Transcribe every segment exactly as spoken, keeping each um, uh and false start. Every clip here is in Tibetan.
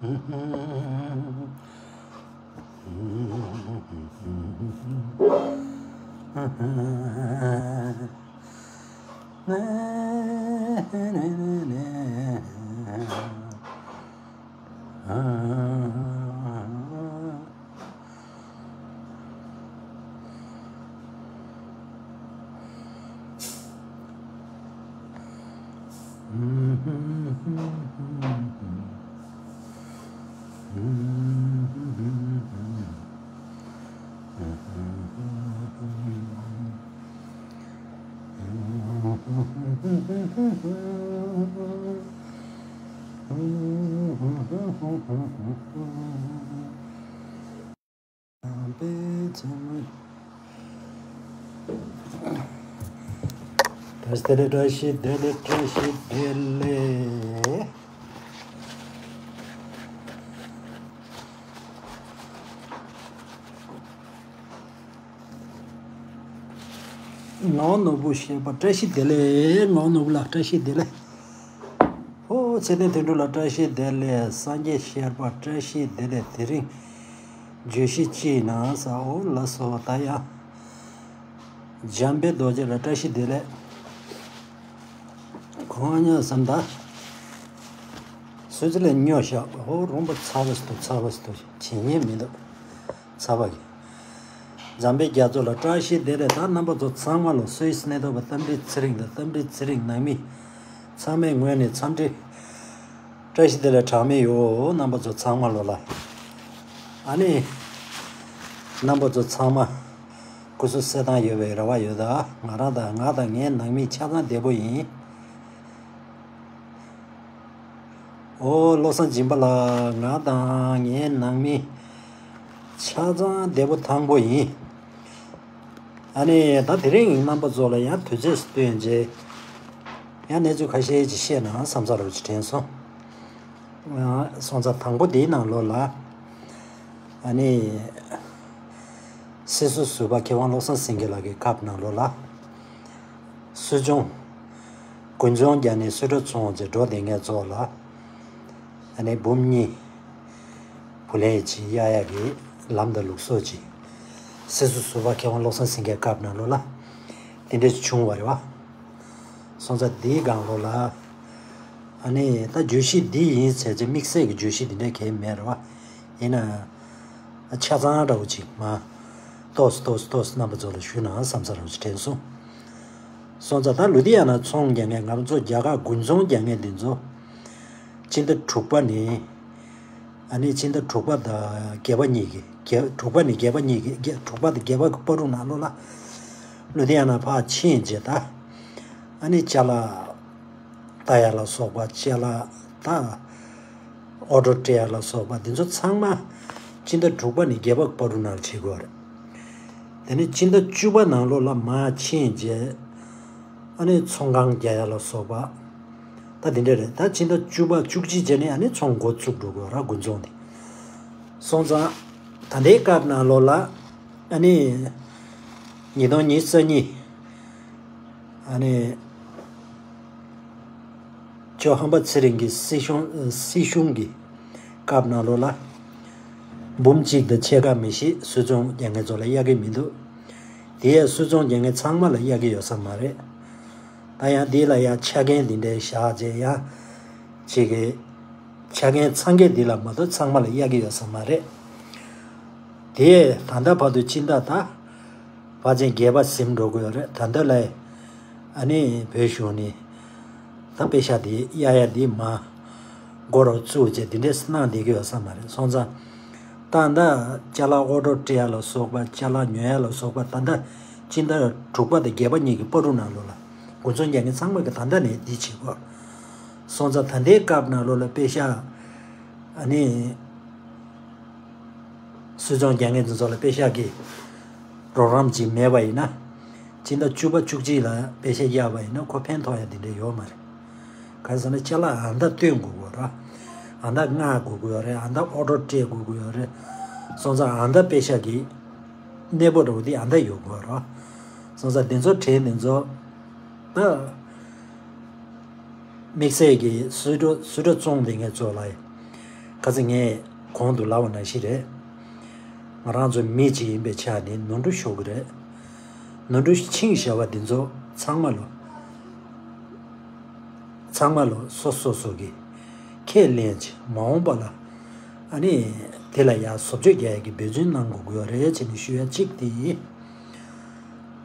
བཀྲ་ཤིས་བདེ་ལེགས། བཀྲ་ཤིས་བདེ་ལེགས། བཀྲ་ཤིས་བདེ་ལེགས། ངག་ནོར་བུ་ཞེས་པ་བཀྲ་ཤིས་བདེ་ལེགས། ངག་ནོར་བུ་ལགས་བཀྲ་ཤིས་བདེ་ལེགས། ཨོ་ཚེ་བརྟན་དོན་གྲུབ་ལགས་བཀྲ་ཤིས་བདེ་ལེགས། སངས་རྒྱས་ཤེས་རབ་བཀྲ་ཤིས་བདེ་ལེགས། དེ་རིང་བརྗོད་གཞི་ཅི་ཡིན་ན་ཟེར། ཨོ་ལགས་སོ། ད་ཡང་འཇམ་དཔལ་རྡོ་རྗེ་ལགས་བཀྲ་ཤིས་བདེ་ལེགས། ཁོང་ཉོ་བསམ་ད། སུ་ཚི་ལས་ཉོ་ཤག་ཨོ་རུང་པ་ཚ་བ་སི་ཏུ་ཚ་བ་སི་ཏུ་བྱེད་ཉན་མི་འདུག་ཚ་བ་གི། འཇམ་དཔལ་རྒྱ་མཚོ་ལགས་བཀྲ་ཤིས་བདེ་ལེགས། ད་རྣམ་པ་ཚོ་ཚང་མ་ལ་སུད་སི་གནས་སྡོད་པ་རྟ་མགྲིན་ཚེ་རིང་དང་རྟ་མགྲིན་ཚེ་རིང་ནང་མི་ཚང་མའི་ངོས་ནས་འཚམས་འདྲི་བཀྲ་ཤིས་བདེ་ལེགས་གྲངས་མེད་ཡོད། རྣམ་པ་ཚོ་ཚང་མ་ལོ་ལ། ཨ་ནི། རྣམ་པ་ཚོ་ཚང་མ་སྐུ་གཟུགས་གསལ་ཐང་ཡོད་པའི་རེ་བ་ཡོད། ད་ང་རང་དང་ང་དང་ངའི་ནང་མི་ཆ་ཚང་བདེ་པོ་ཡིན། ཨོ་བློ་བཟང་སྦྱིན་པ་ལགས། ང་དང་ངའི་ནང་མི་ཆ་ཚང་བདེ་པོ་ཐང་པོ་ཡིན། ཨ་ནི་ད་དེ་རིང་རྣམ་པ་ཚོ་ལ་ཡང་དུས་ཚོད་བཏོན་རྗེས་ཡང་གནས་ཚུལ་ཁ་ཤས་ཅིག་བཤད་ན་བསམ་ས་རུ་ཅིག་དྲན་སོང་། སོང་ཙང་དང་པོ་དེའི་ནང་ལོགས་ལ་ཨ་ནི་སྲིད་ཟུར་ཟུར་པ་མཁས་དབང་བློ་བཟང་སེང་གེ་ལགས་ཀྱི་སྐབས་ནང་ལོགས་ལ་སུད་ཚོང་དགུན་ཚོང་རྒྱག་ནས་སུད་ཊར་བཙོང་བྱས་འགྲོ་བསྡད་མཁན་ཚོ་ལ་ཨ་ནི་འབུམ་གཉིས་བུ་ལོན་ཅིག་གཡར་ཡག་གི་ལམ་དང་ལུགས་སྲོལ་ཅིག་སྲིད་ཟུར་ཟུར་པ་མཁས་དབང་བློ་བཟང་སེང་གེའི་སྐབས་ནང་ལོགས་ལ་དེ་འདྲ་ཅིག་བྱུང་བ་རེད་བ། སོང་ཙང་འདིའི་སྒང་ལོགས་ལ་ཨ་ནི་ད་བརྗོད་གཞི་འདི་ཡིན་ཟེར་ཅིག་དམིགས་བསལ་གྱི་བརྗོད་གཞི་འདི་འདྲ་གང་ཡང་མེད་རེད་བ། ཡིན་ན་ཆ་ཚང་འདྲ་བོ་ཅིག་མ་ཏོག་ཙམ་ཏོག་ཙམ་ཏོག་ཙམ་རྣམ་པ་ཚོ་ལ་ཞུས་ན་བསམ་ས་རང་ཞིག་དྲན་སོང་། སོང་ཙང་ད་ལུ་དྷི་ཡ་ན་ཚོང་རྒྱག་མཁན་ང་རང་ཚོ་རྒྱ་གར་དགུན་ཚོང་རྒྱག་མཁན་འདི་ཚོ་སྤྱི་ཟླ་དྲུག་པ་ནས་ཨ་ནི་ཕྱི་ཟླ་དྲུག་པ་དང་བརྒྱད་པ་གཉིས་ཀྱི་བརྒྱད་དྲུག་པ་ནས་བརྒྱད་པ་གཉིས་ཀྱི་བརྒྱད་དྲུག་པ་དང་བརྒྱད་པ་གི་བར་དུ་ནང་ལོགས་ལ་ལུ་དྷི་ཡ་ན་ཕར་ཕྱིན་རྗེས་ད་ཨ་ནི་ཅ་ལག་ལྟ་ཡ་ལ་སོགས་པ་ཅ་ལག་ད་ཨོ་ཌར་སྤྲད་ཡ་ལ་སོགས་པ་འདི་ཚོ་ཚང་མ་ཕྱི་ཟླ་དྲུག་པ་ནས་བརྒྱད་པ་གི་བར་དུ་ནང་བྱེད་དགོས་རེད། དེ་ནས་ཕྱི་ཟླ་བཅུ་པ་ནང་ལོགས་ལ་མར་ཕྱིན་རྗེས་ཨ་ནི་ཚོང་ཁང་རྒྱག་ཡ་ལ་སོགས་པ། ད་དེ་འདྲ་རེད། ད་ཕྱི་ཟླ་བཅུ་པ་བཅུ་གཅིག་རྗེས་ནས་ཨ་ནི་ཚོང་འགོ་བཙུགས་འགྲོ་དགོས་ར་དགུན་ཚོང་དེ། སོང་ཙང་ད་ལྟའི་སྐབས་ནང་ལོགས་ལ་ཨ་ནི་ཉིས་སྟོང་ཉི་ཤུ་རྩ་གཉིས་ཨ་ནི་ཇོ་ཧམ་པ་ཚེ་རིང་གི་སྲིད་གཞུང་སྲིད་གཞུང་གི་སྐབས་ནང་ལོགས་ལ་འབུམ་གཅིག་དང་ཕྱེད་ཀ་མི་ཤེས་སུད་ཚོང་རྒྱག་མཁན་ཚོ་ལ་གཡར་གི་མི་འདུག་དེ་ཡང་སུད་ཚོང་རྒྱག་མཁན་ཚང་མ་ལ་གཡར་གི་ཡོད་ས་མ་རེད། ད་ཡང་འདི་ལ་ཡང་ཆ་རྐྱེན་འདི་འདྲའི་བཞག་རྗེས་ཡང་ཅིག་གི་ཆ་རྐྱེན་ཚང་གི་འདི་ལ་མ་གཏོགས་ཚང་མ་ལ་གཡར་གི་ཡོད་ས་མ་རེད། དེ་ད་ལྟ་བར་དུ་སྤྱི་ཟླ་ད་བར་ཅན་བརྒྱད་པ་ཟིན་འགྲོ་གི་ཡོད་རེད། ད་ལྟ་ལ་ཨ་ནི་བོད་གཞུང་ནས་ད་པེ་ཤག་དེ་གཡར་ཡ་དེ་མ་འགོ་རུ་བཙུགས་རྗེས་དེ་འདྲས་གནང་བསྡད་ཀྱི་ཡོད་ས་མ་རེད། སོང་ཙང་ད་ད་ཅ་ལག་ཨོ་ཌར་སྤྲད་ཡ་ལ་སོགས་པ་ཅ་ལག་ཉོ་ཡ་ལ་སོགས་པ་ད་ལྟ་སྤྱི་ཟླ་དྲུག་པ་དང་བརྒྱད་པ་གཉིས་ཀྱི་བར་དུ་ནང་ལོགས་ལ་དགུན་ཚོང་རྒྱག་མཁན་ཚང་མ་གི་ད་ལྟ་ནས་འདི་བྱེད་དགོས། སོང་ཙང་ད་ལྟའི་སྐབས་ནང་ལོགས་ལ་པེ་ཤག་ཨ་ནི་སུད་ཚོང་རྒྱག་མཁན་དེ་ཚོ་ལ་པེ་ཤག་གི་རོགས་རམ་ཅིག་མེད་པ་ཡིན་ན། སྤྱི་ཟླ་བཅུ་པ་བཅུ་གཅིག་ལ་པེ་ཤག་གཡར་བ་ཡིན་ན་ཁོ་ཕན་ཐོགས་ཡ་དེ་འདྲ་ཡོད་མ་རེད། གང་ཟེར་ན་ཅ་ལག་ཨ་མདའ་སྟོན་དགོས་ཀྱི་ཡོད་རེད། ཨ་མདའ་མངགས་དགོས་ཀྱི་ཡོད་རེད། ཨ་མདའ་ཨོ་ཌར་སྤྲད་དགོས་ཀྱི་ཡོད་རེད། སོང་ཙང་ཨ་མདའ་པེ་ཤག་གི་གནས་སྤོ་འདྲ་བོ་དེ་ཨ་མདའ་ཡོད་དགོས་རེད། སོང་ཙང་དེ་ཚོ་དྲན་དེ་ཚོ་ད་དམིགས་བསལ་གྱི་སུད་ཊར་སུད་ཊར་བཙོང་བསྡད་མཁན་ཚོ་ལ་ ཁ་སང་ངས་གོང་དུ་ལབ་པ་ནང་བཞིན་རེད། ང་རང་ཚོ་མི་གཅིག་ཡིན་པའི་ཆ་ནས་ནོར་འཁྲུལ་ཤོར་གི་རེད། ནོར་འཁྲུལ་ཕྱིན་བཞག་པ་འདི་ཚོ་ཚང་མ་ལོ། ཚང་མ་ལོ་སོ་སོ་སོ་གི་ཁས་ལེན་བྱས་མ་འོངས་པ་ལ་ཨ་ནི་དེ་ལ་ཡང་བཟོ་བཅོས་རྒྱག་ཡག་གི་འབད་བརྩོན་གནང་དགོས་ཀྱི་ཡོད་རེད་ཅེས་ནས་ཞུ་ཡ་གཅིག་དེ་ཡིན།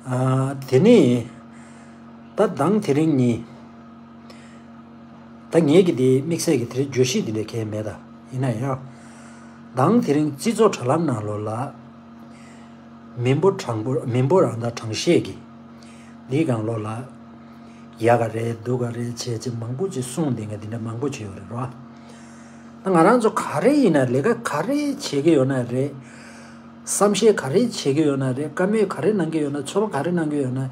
ཨ། དེ་ནས་ད་མདང་དེ་རིང་ཉིན། ད་ངེད་ཀྱི་དེ་དམིགས་བསལ་གྱི་དེ་རིང་བརྗོད་གཞི་དེ་འདྲ་གང་ཡང་མེད་ད། ཡིན་ན་ཡང་། མདང་དེ་རིང་སྤྱི་ཚོགས་དྲ་ལམ་ནང་ལོགས་ལ། མི་འབོར་གྲངས་འབོར་མི་འབོར་རང་དང་གྲངས་བཤད་ཀྱི། འདིའི་སྒང་ལོགས་ལ། ཡག་ག་རེད་སྡུག་ག་རེད་བྱས་ཅིག་མང་པོ་ཅིག་གསུངས་བསྡད་མཁན་དེ་འདྲ་མང་པོ་ཅིག་ཡོད་རེད་རོ། ད་ང་རང་ཚོ་ག་རེ་ཡིན་ན་ལས་ཀ་ག་རེ་བྱེད་ཀྱི་ཡོད་ན་རེད། བསམ་ཤེས་ག་རེ་བྱེད་ཀྱི་ཡོད་ན་རེད། བཀའ་མོལ་ག་རེ་གནང་གི་ཡོད་ན། ཚོར་བ་ག་རེ་གནང་གི་ཡོད་ན།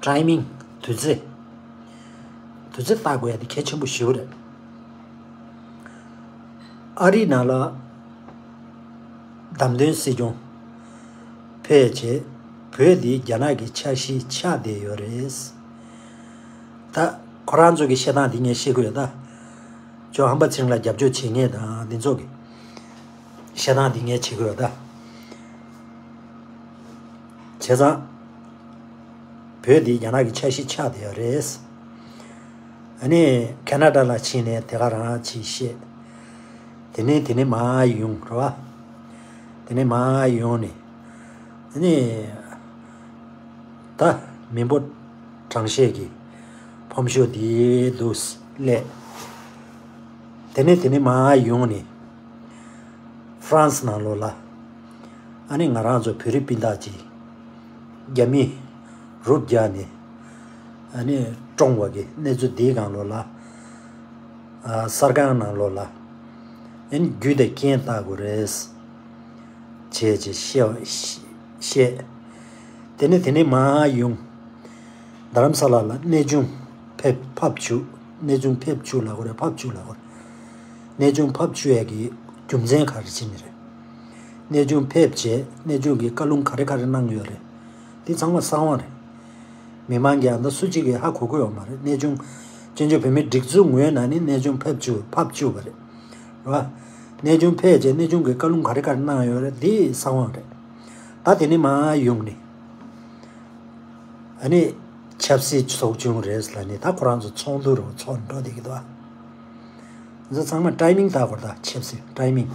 ཊའི་མིང་། དུས་ཚོད། དུས་ཚོད་བལྟ་དགོས་ཡ་དེ་གལ་ཆེན་པོ་ཞེ་པོ་རེད། ཨ་རིའི་ནང་ལ་བདམས་ཐོན་སྲིད་སྐྱོང་ཕེབས་བྱས་བོད་འདི་རྒྱ་ནག་གི་ཆ་ཤས་ཆགས་བསྡད་ཡོད་རེད། ད་ཁོ་རང་ཚོ་གི་བཤད་སྟངས་འདི་ངས་ཤེས་ཀྱི་ཡོད་ད། ཇོ་ཧམ་པ་ཚེ་རིང་ལ་རྒྱབ་སྐྱོར་བྱེད་མཁན་དང་འདི་ཚོ་གི་བཤད་སྟངས་འདི་ངས་བྱེད་ཀྱི་ཡོད་ད། བྱས་ཙང་། བོད་འདི་རྒྱ་ནག་གི་ཆ་ཤས་ཆགས་བསྡད་ཡོད་རེད། ཨ་ནི་ཁེ་ན་ཌ་ལ་ཕྱིན་ནས་དེ་ག་རང་ཅིག་བཤད། དེ་ནས་དེ་ནས་མར་ཡོང་རེད་བ། དེ་ནས་མར་ཡོང་ནས། ཨ་ནི། ད་མི་འབོར་གྲངས་བཤད་ཀྱི་ཕོམ་ཤོ་འདི་འདུག་སླེབས། དེ་ནས་དེ་ནས་མར་ཡོང་ནས། ཧྥ་རན་སི་ནང་ལོགས་ལ། ཨ་ནི་ང་རང་ཚོ་བོད་རིགས་སྤུན་ཟླ་ཅིག་རྒྱ་མིས་རུབ་རྒྱག་ནས། ཨ་ནི་བཀྲོངས་པ་གི་གནས་ཚུལ་འདིའི་སྒང་ལོགས་ལ། ཨ། གསར་ཁང་ནང་ལོགས་ལ། ཨ་ནི་རྒྱུ་དང་རྐྱེན་བལྟ་དགོས་རེད། བྱས་བྱས་བཤད་བཤད། དེ་ནས་དེ་ནས་མར་ཡོང་། རྡ་རམ་ས་ལ་ལ་གནས་ཆུང་ཕེབས་ཕབ་བཅུག་གནས་ཆུང་ཕེབས་བཅུག་ལབ་དགོས་རེད། ཕབ་བཅུག་ལབ་དགོས་རེད། གནས་ཆུང་ཕབ་བཅུག་ཡ་གི་རྒྱུ་མཚན་ག་རེ་བྱས་ནས་རེད། གནས་ཆུང་ཕེབས་བྱས་གནས་ཆུང་གི་བཀའ་ལུང་ག་རེ་ག་རེ་གནང་ཡོད་རེད། འདི་ཚང་མ་གསང་བ་རེད། མི་མང་གི་ཨ་མདའ་སུ་གཅིག་གིས་ཧ་གོ་གི་ཡོད་མ་རེད། གནས་ཆུང་བཙན་བྱོལ་བོད་མིའི་སྒྲིག་འཛུགས་ངོས་ནས་ནི་གནས་ཆུང་ཕེབས་བཅུག་ཕབ་བཅུག་པ་རེད། རེད་བ། གནས་ཆུང་ཕེབས་རྗེས་གནས་ཆུང་གི་བཀའ་ལུང་ག་རེ་ག་རེ་གནང་ཡོད་རེད། འདི་གསང་བ་རེད། ད་དེ་ནས་མར་ཡོང་ནས། ཨ་ནི། ཆབ་སྲིད་ཚོགས་ཆུང་རེད་ལབ་ནས་ད་ཁོ་རང་ཚོ་ཚོགས་འདུ་རུ་ཚོགས་འགྲོ་བསྡད་ཀྱི་འདུག་ཨ། ང་ཚོ་ཚང་མ་ཊའི་མིང་བལྟ་དགོས་རེད། ད་ཆབ་སྲིད་ཊའི་མིང་།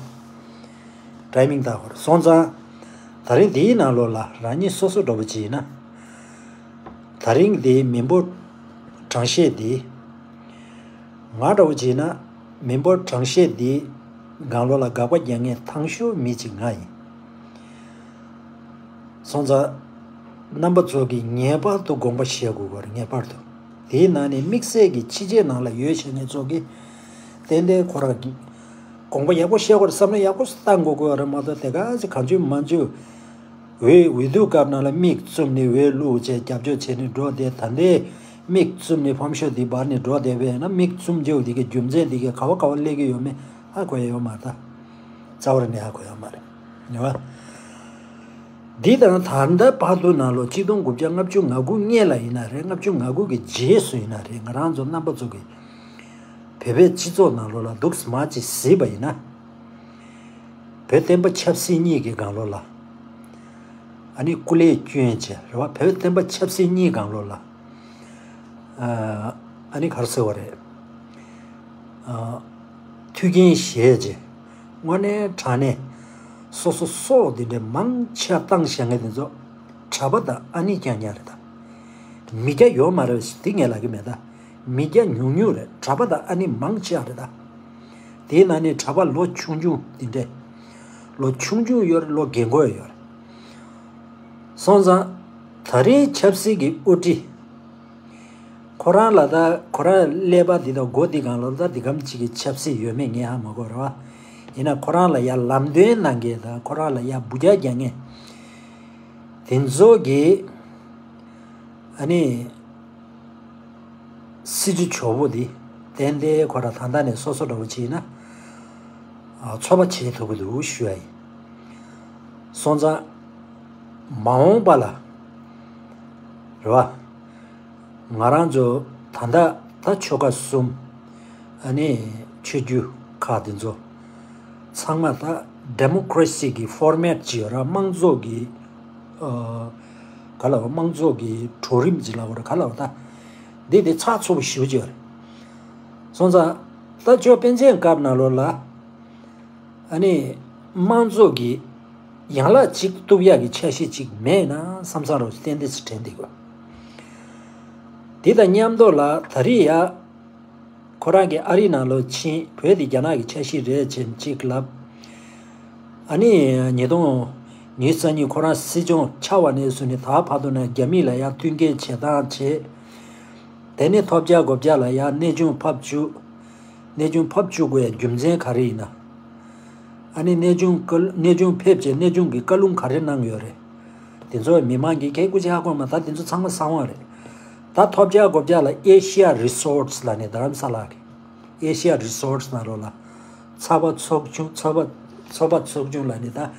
ཊའི་མིང་བལྟ་དགོས་རེད། སོང་ཙང་། ད་རིང་འདིའི་ནང་ལོགས་ལ་རང་ཉིད་སོ་སོ་འདྲ་པོ་ཅིག་ཡིན་ན། ད་རིང་འདིའི་མི་འབོར་གྲངས་བཤད་འདི། ང་འདྲ་པོ་ཅིག་ཡིན་ན། མི་འབོར་གྲངས་བཤད་འདིའི་སྒང་ལོགས་ལ་དགག་པ་རྒྱག་མཁན་ཐང་ཤོས་མི་གཅིག་ང་ཡིན། སོང་ཙང་། རྣམ་པ་ཚོ་གིས་ངེས་པར་དུ་དགོངས་པ་བཞེས་དགོས་པ་རེད། ངེས་པར་དུ། དེའི་ནང་ནས་དམིགས་བསལ་གྱི་ཕྱི་རྒྱལ་ནང་ལ་ཡོད་བྱས་ངེད་ཚོ་གིས་ཏན་ཏན་ཁོ་རང་གི་དགོངས་པ་ཡག་པོ་བཞེས་དགོས་རེད། བསམ་བློ་ཡག་པོ་བཏང་དགོས་དགོས་པ་རེད་མ་གཏོགས། དེ་ག་ཚོད་གང་བྱུང་མང་བྱུང་འོས་འོས་བསྡུ་སྐབས་ནང་ལ་མིག་བཙུམ་ནས་འོས་བླུགས་བྱས་རྒྱབ་སྐྱོར་བྱས་ནས་འགྲོ་བསྡད། ད་ལྟའི་མིག་བཙུམ་ནས་ཕོམ་ཤོ་འདི་འབར་ནས་འགྲོ་བསྡད་པས་ན། མིག་བཙུམ་རྒྱུ་འདི་གི་རྒྱུ་མཚན་འདི་གི་ག་བ་ག་བ་སླེབས་ཀྱི་ཡོད་མེད་ཧ་གོ་ཡ་ཡོད་མ་རེད། ད་རྩ་བ་ནས་ཧ་གོ་ཡ་མ་རེད། རེད་བ། འདི་དང་ད་ལྟ་བར་དུ་ནང་ལོགས་ཆིག་སྟོང་དགུ་བརྒྱ་ལྔ་བཅུ་ང་དགུ་སྔས་ལ་ཡིན་ན་རེད། ལྔ་བཅུ་ང་དགུ་གི་རྗེས་སུ་ཡིན་ན་རེད། ང་རང་ཚོ་རྣམ་པ་ཚོ་གི་བོད་པའི་སྤྱི་ཚོགས་ནང་ལོགས་ལ་འདུག་སེ་མར་ཅིག་གཟིགས་པ་ཡིན་ན། བོད་བསྟན་པ་ཆབ་སྲིད་གཉིས་ཀྱི་སྒང་ལོགས་ལ། ཨ་ནི་སྐུ་ལས་བསྐྱོན་བྱས་རེད་བ། བོད་བསྟན་པ་ཆབ་སྲིད་གཉིས་སྒང་ལོགས་ལ། ཨ་ནི་ག་རེ་ཟེར་བ་རེད། ཨ། མཐུན་རྐྱེན་བཞེས་རྗེས་དངོས་གནས་དྲང་གནས་སོ་སོ་སྲོག་འདི་འདྲའི་མང་ཆེ་བཏང་བཞག་མཁན་དེ་ཚོ་གྲྭ་པ་དང་ཨ་ནེ་རྐྱང་རྐྱང་རེད་ད། མི་སྐྱ་ཡོད་མ་རེད་ཟེར་དེ་ངས་ལབ་ཀྱི་མེད་ད། མི་སྐྱ་ཉུང་ཉུང་རེད། གྲྭ་པ་དང་ཨ་ནེ་མང་ཆེ་བ་རེད་ད། དེའི་ནང་ནས་གྲྭ་པ་ལོ་ཆུང་ཆུང་འདི་འདྲས། ལོ་ཆུང་ཆུང་ཡོད་རེད། ལོ་རྒན་གོག་ཡོད་རེད། སོང་ཙང་། ད་རེས་ཆབ་སྲིད་ཀྱི་དབུ་ཁྲིད། ཁོ་རང་ལ་ད་ཁོ་རང་ཀླད་པ་འདི་དང་མགོ་འདི་སྒང་ལ་ད་འདི་གམ་གཅིག་གི་ཆབ་སྲིད་ཡོད་མེད་ངས་ཧ་མ་གོ་རེད་བ། ཡིན་ན་ཁོ་རང་ལ་ཡ་ལམ་སྟོན་གནང་མཁན་དང་ཁོ་རང་ལ་ཡ་འབུད་རྒྱག་རྒྱག་མཁན་དེ་ཚོ་གིས་ཨ་ནི་སྲིད་ཇུས་ཇོ་བོ་འདི་ཏན་ཏན་ཁོ་རང་ད་ལྟ་ནས་སོ་སོ་འདྲ་པོ་བྱས་ན་ཨ་ཚོད་པ་བྱེད་ཐུབ་ཀྱི་འདུག་ཞུ་ཡ་ཡིན། སོང་ཙང་མ་འོངས་པ་ལ་རེད་བ། ང་རང་ཚོ་ད་ལྟ་ད་ཆོལ་ཁ་གསུམ། ཨ་ནི་ཆོས་བརྒྱུད་ཁག་དེ་ཚོ། ཚང་མ་ད་ཌེ་མོ་ཀ་རེ་སི་གི་ཕོར་མེཊ་ཅིག་ཡོད་ར། དམངས་གཙོ་གི་ཨ་ག་ལ་བ། དམངས་གཙོ་གི་གྲོགས་རིམ་ཅིག་ལ་བ་ར། ག་ལ་བ། ད་འདི་དེ་ཚགས་ཚུད་པོ་ཞེ་པོ་ཅིག་ཡོད་རེད། སོང་ཙང་ད་ཅོ་པཎ་ཆེན་སྐབས་ནང་ལོགས་ལ་ཨ་ནི་དམངས་གཙོ་གི་ཡན་ལག་ཅིག་གཏུབ་ཡག་གི་འཆར་གཞི་ཅིག་མེད་ན་བསམ་བསམ་རོགས་ཏན་ཏན་ཅིག་དྲན་འདུག་ག། དེ་དང་མཉམ་དུ་ལ་ད་རེས་ཡ་ཁོ་རང་གི་ཨ་རི་ནང་ལོགས་ཕྱིན། བོད་དེ་རྒྱ་ནག་གི་འཆར་གཞི་རེད་ཅེས་ཅིག་ལབ། ཨ་ནི་ཉིས་སྟོང་ཉི་ཤུ་རྩ་གཉིས་ཁོ་རང་སྲིད་སྐྱོང་ཆགས་པ་ནས་བཟུང་ནས་ད་བར་དུ་ན་རྒྱ་མི་ལ་ཡ་བསྟུན་མཁས་བྱེད་སྟངས་བྱེད། དེ་ནས་ཐོབ་རྒྱལ་གོ་བརྒྱ་ལ་ཡ་གནས་ཆུང་ཕབ་བཅུག་གནས་ཆུང་ཕབ་བཅུག་དགོས་རྒྱུ་མཚན་ག་རེ་ཡིན་ན། ཨ་ནི་གནས་ཆུང་བཀའ་གནས་ཆུང་ཕེབས་བྱས་གནས་ཆུང་གི་བཀའ་ལུང་ག་རེ་གནང་ཡོད་རེད། དེ་ཚོ་མི་མང་གིས་ཁས་སྐུ་ཅི་ཧ་གོ་མ། ད་དེ་ཚོ་ཚང་མ་གསང་བ་རེད། ད་ཐོབ་རྒྱལ་གོ་བརྒྱ་ལ་ཨེ་ཤི་ཡ་རི་སོར་སི་ལ་ནས་རྡ་རམ་ས་ལ་གི་ཨེ་ཤི་ཡ་རི་སོར་སི་ནང་ལོགས་ལ་ཚགས་པར་ཚོགས་ཆུང་ཚོགས་པ་ཚོགས་པ་ཚོགས་ཆུང་ལ་ནས་ད་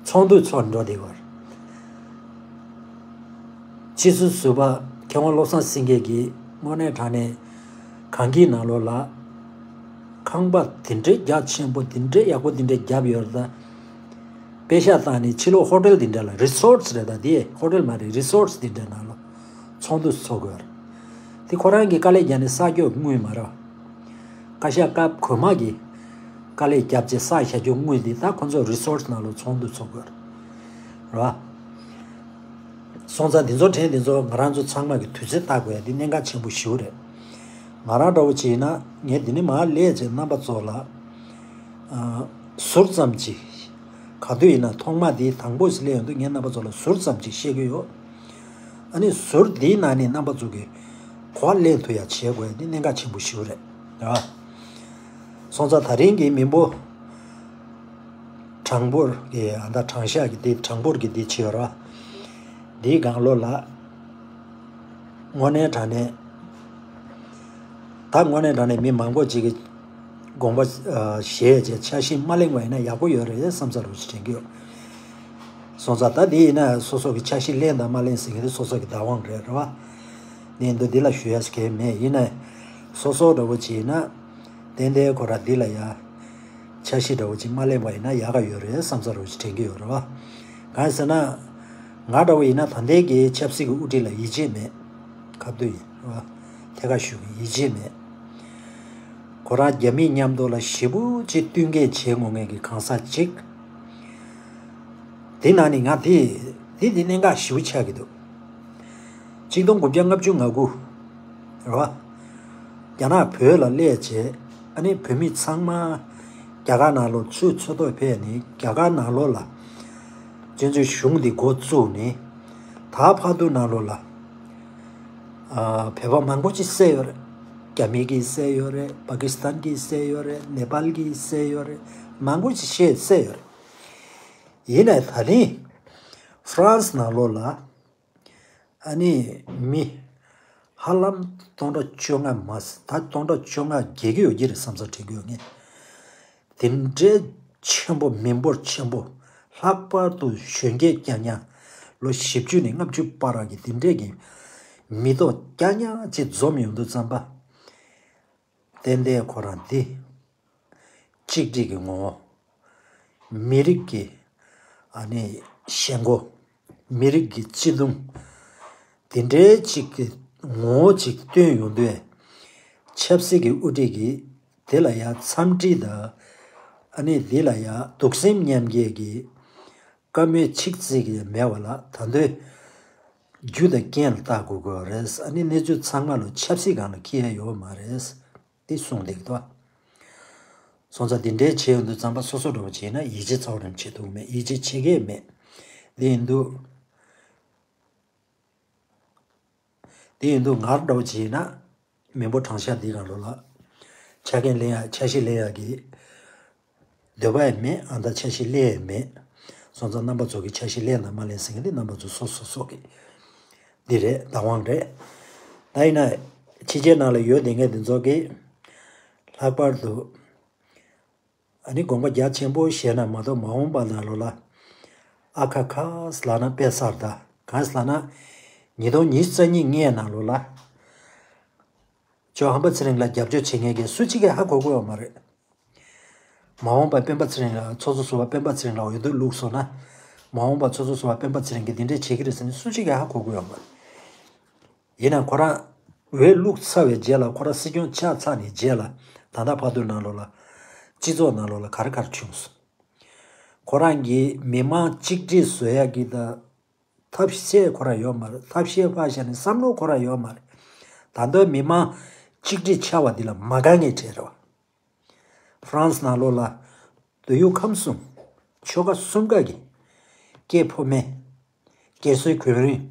ཚོགས་འདུ་ཚོགས་འགྲོ་བསྡད་ཡོད་རེད། ཕྱི་ཚུལ་ཟུར་པ་མཁས་དབང་བློ་བཟང་སེང་གེ་གིས་དངོས་གནས་དྲང་གནས་གངས་སྐྱིད་ནང་ལོགས་ལ་ཁང་པ་དེ་འདྲའི་རྒྱ་ཆེན་པོ་དེ་འདྲའི་ཡག་པོ་དེ་འདྲའི་བརྒྱབ་ཡོད་རེད། ད་པེ་ཤག་བཏང་ནས་ཕྱི་ལོགས་ཧོ་ཊེལ་དེ་འདྲ་ལ་རི་སོར་སི་རེད། ད་དེ་ཧོ་ཊེལ་མ་རེད། རི་སོར་སི་དེ་འདྲའི་ནང་ལ་ཚོགས་འདུ་ཚོགས་དགོས་རེད། དེ་ཁོ་རང་གིས་དཀའ་ལས་བརྒྱབ་ནས་ས་རྒྱག་དངུལ་མ་རེད། བཀའ་ཤག་སྐབས་གོང་མ་གིས་དཀའ་ལས་བརྒྱབ་བྱས་ས་བཞག་རྒྱུ་དངུལ་འདི་ད་ཁོ་ཚོ་རི་སོར་སི་ནང་ལ་ཚོགས་འདུ་ཚོགས་དགོས་རེད། སོང་ཙང་འདི་ཚོ་དྲན། འདི་ཚོ་ང་རང་ཚོ་ཚང་མ་གི་དུས་ཚོད་བལྟ་དགོས་ཡ་འདི་གནད་འགག་ཆེན་པོ་ཞེ་པོ་རེད། ང་རང་འདྲ་བོ་ཅིག་ཡིན་ན་ངས་འདི་ནས་མར་སླེབས་བྱས་རྣམ་པ་ཚོ་ལ་ཨ་ཟུར་ཙམ་ཅིག་ག་དུས་ཡིན་ན་ཐོག་མ་འདི་དང་པོ་ཞིག་སླེབས་ཡོང་དུས་ངས་རྣམ་པ་ཚོ་ལ་ཟུར་ཙམ་ཅིག་བཤད་ཀྱི་ཡོད། ཨ་ནི་ཟུར་འདིའི་ནང་ནས་རྣམ་པ་ཚོ་གི་གོ་བ་ལེན་ཐུབ་ཡ་བྱེད་དགོས་ཡ་འདི་གནད་འགག་ཆེན་པོ་ཞེ་པོ་རེད། རེད་བ། སོང་ཙང་ད་རིང་གི་མི་འབོར་གྲངས་འབོར་གྱི་ཨ་ད་གྲངས་ཤག་གི་འདི་གྲངས་འབོར་གྱི་འདི་བྱེད་ཡོད་ར། འདིའི་སྒང་ལོགས་ལ་དངོས་གནས་དྲང་གནས་ད་དངོས་གནས་དྲང་གནས་མི་མང་པོ་ཅིག་གིས་དགོངས་པ་ཨ་བཞེས་བྱས་འཆར་གཞི་མ་གླེང་བ་ཡིན་ན་ཡག་པོ་ཡོད་རེད་བསམ་ས་རུ་ཞིག་དྲན་གྱི་ཡོད། སོང་ཙང་ད་འདི་ཡིན་ན་སོ་སོ་གི་འཆར་གཞི་གླེང་དང་མ་གླེང་ཟེར་མཁན་དེ་སོ་སོ་གི་བདག་དབང་རེད། རེད་བ། ནས་འདུག་འདི་ལ་ཞུ་ཡ་ཟེར་མཁན་མེད། ཡིན་ནའི་སོ་སོ་འདྲ་བོ་ཅིག་ཡིན་ན་ཏན་ཏན་ཁོ་ར་འདི་ལ་ཡ་འཆར་གཞི་འདྲ་བོ་ཅིག་མ་གླེང་བ་ཡིན་ན་ཡག་ག་ཡོད་རེད་བསམ་ས་རུ་ཅིག་དྲན་གྱི་ཡོད་རེད་བ། གང་ཡིན་ཟེར་ན་ང་འདྲ་བོ་ཡིན་ན་ད་ལྟའི་གི་ཆབ་སྲིད་ཀྱི་དབུ་ཁྲིད་ལ་ཡིད་ཆེས་མེད། ཁ་བརྡུང་ཡིན་རེད་བ། ཐད་ཀར་ཞུ་གི་ཡིད་ཆེས་མེད། ཁོ་རང་རྒྱ་མིའི་མཉམ་དུ་ལ་ཞེ་པོ་ཅིག་བསྟུན་མཁས་བྱེད་དགོས་མཁན་གྱི་གང་ཟག་ཅིག་དེ་ནང་ནས་ང་དེ་དེ་དེ་གནད་འགག་ཞེ་པོ་ཆགས་ཀྱི་འདུག་ཆིག་སྟོང་དགུ་བརྒྱ་ལྔ་བཅུ་ང་དགུ་རེད་བ། རྒྱ་ནག་བོད་ལ་སླེབས་བྱས་ཨ་ནི་བོད་མི་ཚང་མ་རྒྱ་གར་ནང་ལོགས་ཚུར་འཚོ་ཐོག་ཕེབས་ནས་རྒྱ་གར་ནང་ལོགས་ལ་སྤྱི་ཚོགས་གཞུང་འདི་འགོ་བཙུགས་ནས་ད་བར་དུ་ནང་ལོགས་ལ་ཨ་བོད་པ་མང་པོ་ཅིག་བསད་ཡོད་རེད། རྒྱ་མི་གིས་བསད་ཡོད་རེད། པ་ཀི་སི་ཐན་གྱིས་བསད་ཡོད་རེད། ནེ་པཱལ་གྱིས་བསད་ཡོད་རེད། མང་པོ་ཅིག་བཤད་བསད་ཡོད་རེད། ཡིན་ནའི་ད་རིང་ཧྥ་རན་སི་ནང་ལོགས་ལ་ཨ་ནི་མི་ཧ་ལམ་སྟོང་ཕྲག་བཅོ་ལྔ་མ་ཟད་ད་སྟོང་ཕྲག་བཅོ་ལྔ་བརྒལ་གྱི་ཡོད་ཀྱི་རེད་བསམ་ས་དྲན་གྱི་ཡོད་ངས། དེ་འདྲའི་ཆེན་པོ་མི་འབོར་ཆེན་པོ་ལྷག་པར་དུ་གཞོན་སྐྱེས་རྐྱང་རྐྱང་ལོ་བཞི་བཅུ་ནས་ལྔ་བཅུ་བར་གྱི་དེ་འདྲའི་གི་མི་ཐོག་རྐྱང་རྐྱང་ཅིག་འཛོམས་ཡོང་དུས་ཙམ་པ། ཏན་ཏན་ཁོ་རང་འདི་གཅིག་སྒྲིལ་གྱི་ངོ་བོ། མི་རིགས་ཀྱི་ཨ་ནི་ཞེན་ཁོག་མི་རིགས་ཀྱི་བརྩེ་དུང་། དེ་འདྲའི་ཅིག་གི་ངོ་བོ་ཅིག་སྟོན་ཡོང་དུས། ཆབ་སྲིད་ཀྱི་དབུ་ཁྲིད་ཀྱིས་དེ་ལ་ཡང་འཚམས་འདྲི་དང་། ཨ་ནི་དེ་ལ་ཡང་གདུང་སེམས་མཉམ་སྐྱེད་ཀྱི་བཀའ་མོལ་ཆིག་ཙིག་ཡང་མེད་པ་ལ་ད་དུང་། རྒྱུ་དང་རྐྱེན་ལ་བལྟ་དགོས་ཀྱི་རེད། ཨ་ནི་གནས་ཚུལ་ཚང་མ་ལོ་ཆབ་སྲིད་སྒང་ལ་འཁྱེར་ཡ་ཡོད་མ་རེད། དེ་གསུངས་བསྡད་ཀྱི་འདུག་སོང་ཙང་དེ་འདྲའི་བྱས་ཡོང་དུས་ཙམ་པ་སོ་སོ་འདྲ་བོ་བྱས་ན་ཡིད་ཆེས་ཚ་བོ་རང་བྱེད་ཐུབ་མེད། ཡིད་ཆེས་བྱེད་མཁན་མེད། དེ་ཡིན་དུས། དེ་ཡིན་དུས་ང་འདྲ་བོ་བྱས་ན་མི་འབོར་གྲངས་ཤག་འདི་གང་ལོ་ལ་ཆ་རྐྱེན་ལེན་ཡ་འཆར་གཞི་ལེན་ཡ་གི་འདོད་པ་ཡང་མེད། ཨ་ད་འཆར་གཞི་ལེན་ཡ་མེད། སོང་ཙང་རྣམ་པ་ཚོ་གི་འཆར་གཞི་ལེན་དང་མ་ལེན་ཟེར་མཁན་འདི་རྣམ་པ་ཚོ་སོ་སོ་སོ་གི་འདི་རེད། བདག་དབང་རེད། ད་ཡིན་ན་ཕྱི་རྒྱལ་ནང་ལ་ཡོད་བསྡད་མཁན་འདི་ཚོ་གི་ལྷག་པར་དུ། ཨ་ནི་དགོངས་པ་རྒྱ་ཆེན་པོ་བཞེས་ན་མ་གཏོགས་མ་འོངས་པ་ནང་ལོགས་ལ་ཨ་ཁ་ཁ་ལབ་ན་དཔེ་གསར་ད། གང་ལབ་ན་ཉིས་སྟོང་ཉི་ཤུ་རྩ་གཉིས་སྔའི་ནང་ལོགས་ལ་ཇོ་ཧམ་པ་ཚེ་རིང་ལ་རྒྱབ་སྐྱོར་བྱེད་མཁན་གྱི་སུ་གཅིག་གིས་ཧ་གོ་གི་ཡོད་མ་རེད། མ་འོངས་པ་སྤེན་པ་ཚེ་རིང་ལ་ཚོགས་གཙོ་ཟུར་པ་སྤེན་པ་ཚེ་རིང་ལ་འོས་བསྡུ་བླུགས་སོང་ན། མ་འོངས་པ་ཚོགས་གཙོ་ཟུར་པ་སྤེན་པ་ཚེ་རིང་གིས་འདི་འདྲས་བྱེད་ཀྱི་རེད་ཟེར་ནས་སུ་གཅིག་གིས་ཧ་གོ་གི་ཡོད་མ་རེད། ཡིན་ནའང་ཁོ་རང་འོས་བླུགས་ཚར་བའི་རྗེས་ལ། ཁོ་རང་སྲིད་སྐྱོང་ཆགས་ཚར་ནས་རྗེས་ལ། ད་ལྟ་བར་དུ་ནང་ལོགས་ལ་སྤྱི་ཚོགས་ནང་ལོགས་ལ་ག་རེ་ག་རེ་བྱུང་སོང་། ཁོ་རང་གིས་མི་མང་གཅིག་སྒྲིལ་བཟོ་ཡག་གི་ད་ཐབས་ཤེས་ཁོ་རང་ཡོད་མ་རེད། ཐབས་ཤེས་ཕར་བཞག་ནས་བསམ་བློ་ཁོ་རང་ཡོད་མ་རེད། ད་ལྟ་མི་མང་གཅིག་སྒྲིལ་ཆགས་པ་འདི་ལ་མ་དགའ་མཁན་གྲས་རེད་བ། ཧྥ་རན་སི་ནང་ལོགས་ལ་དུས་ཡུན་ཁམས་གསུམ། ཆོལ་ཁ་གསུམ་ཀ་གི་སྐྱེས་ཕོ་མོ། སྐྱེ་སའི་གོས་རིན།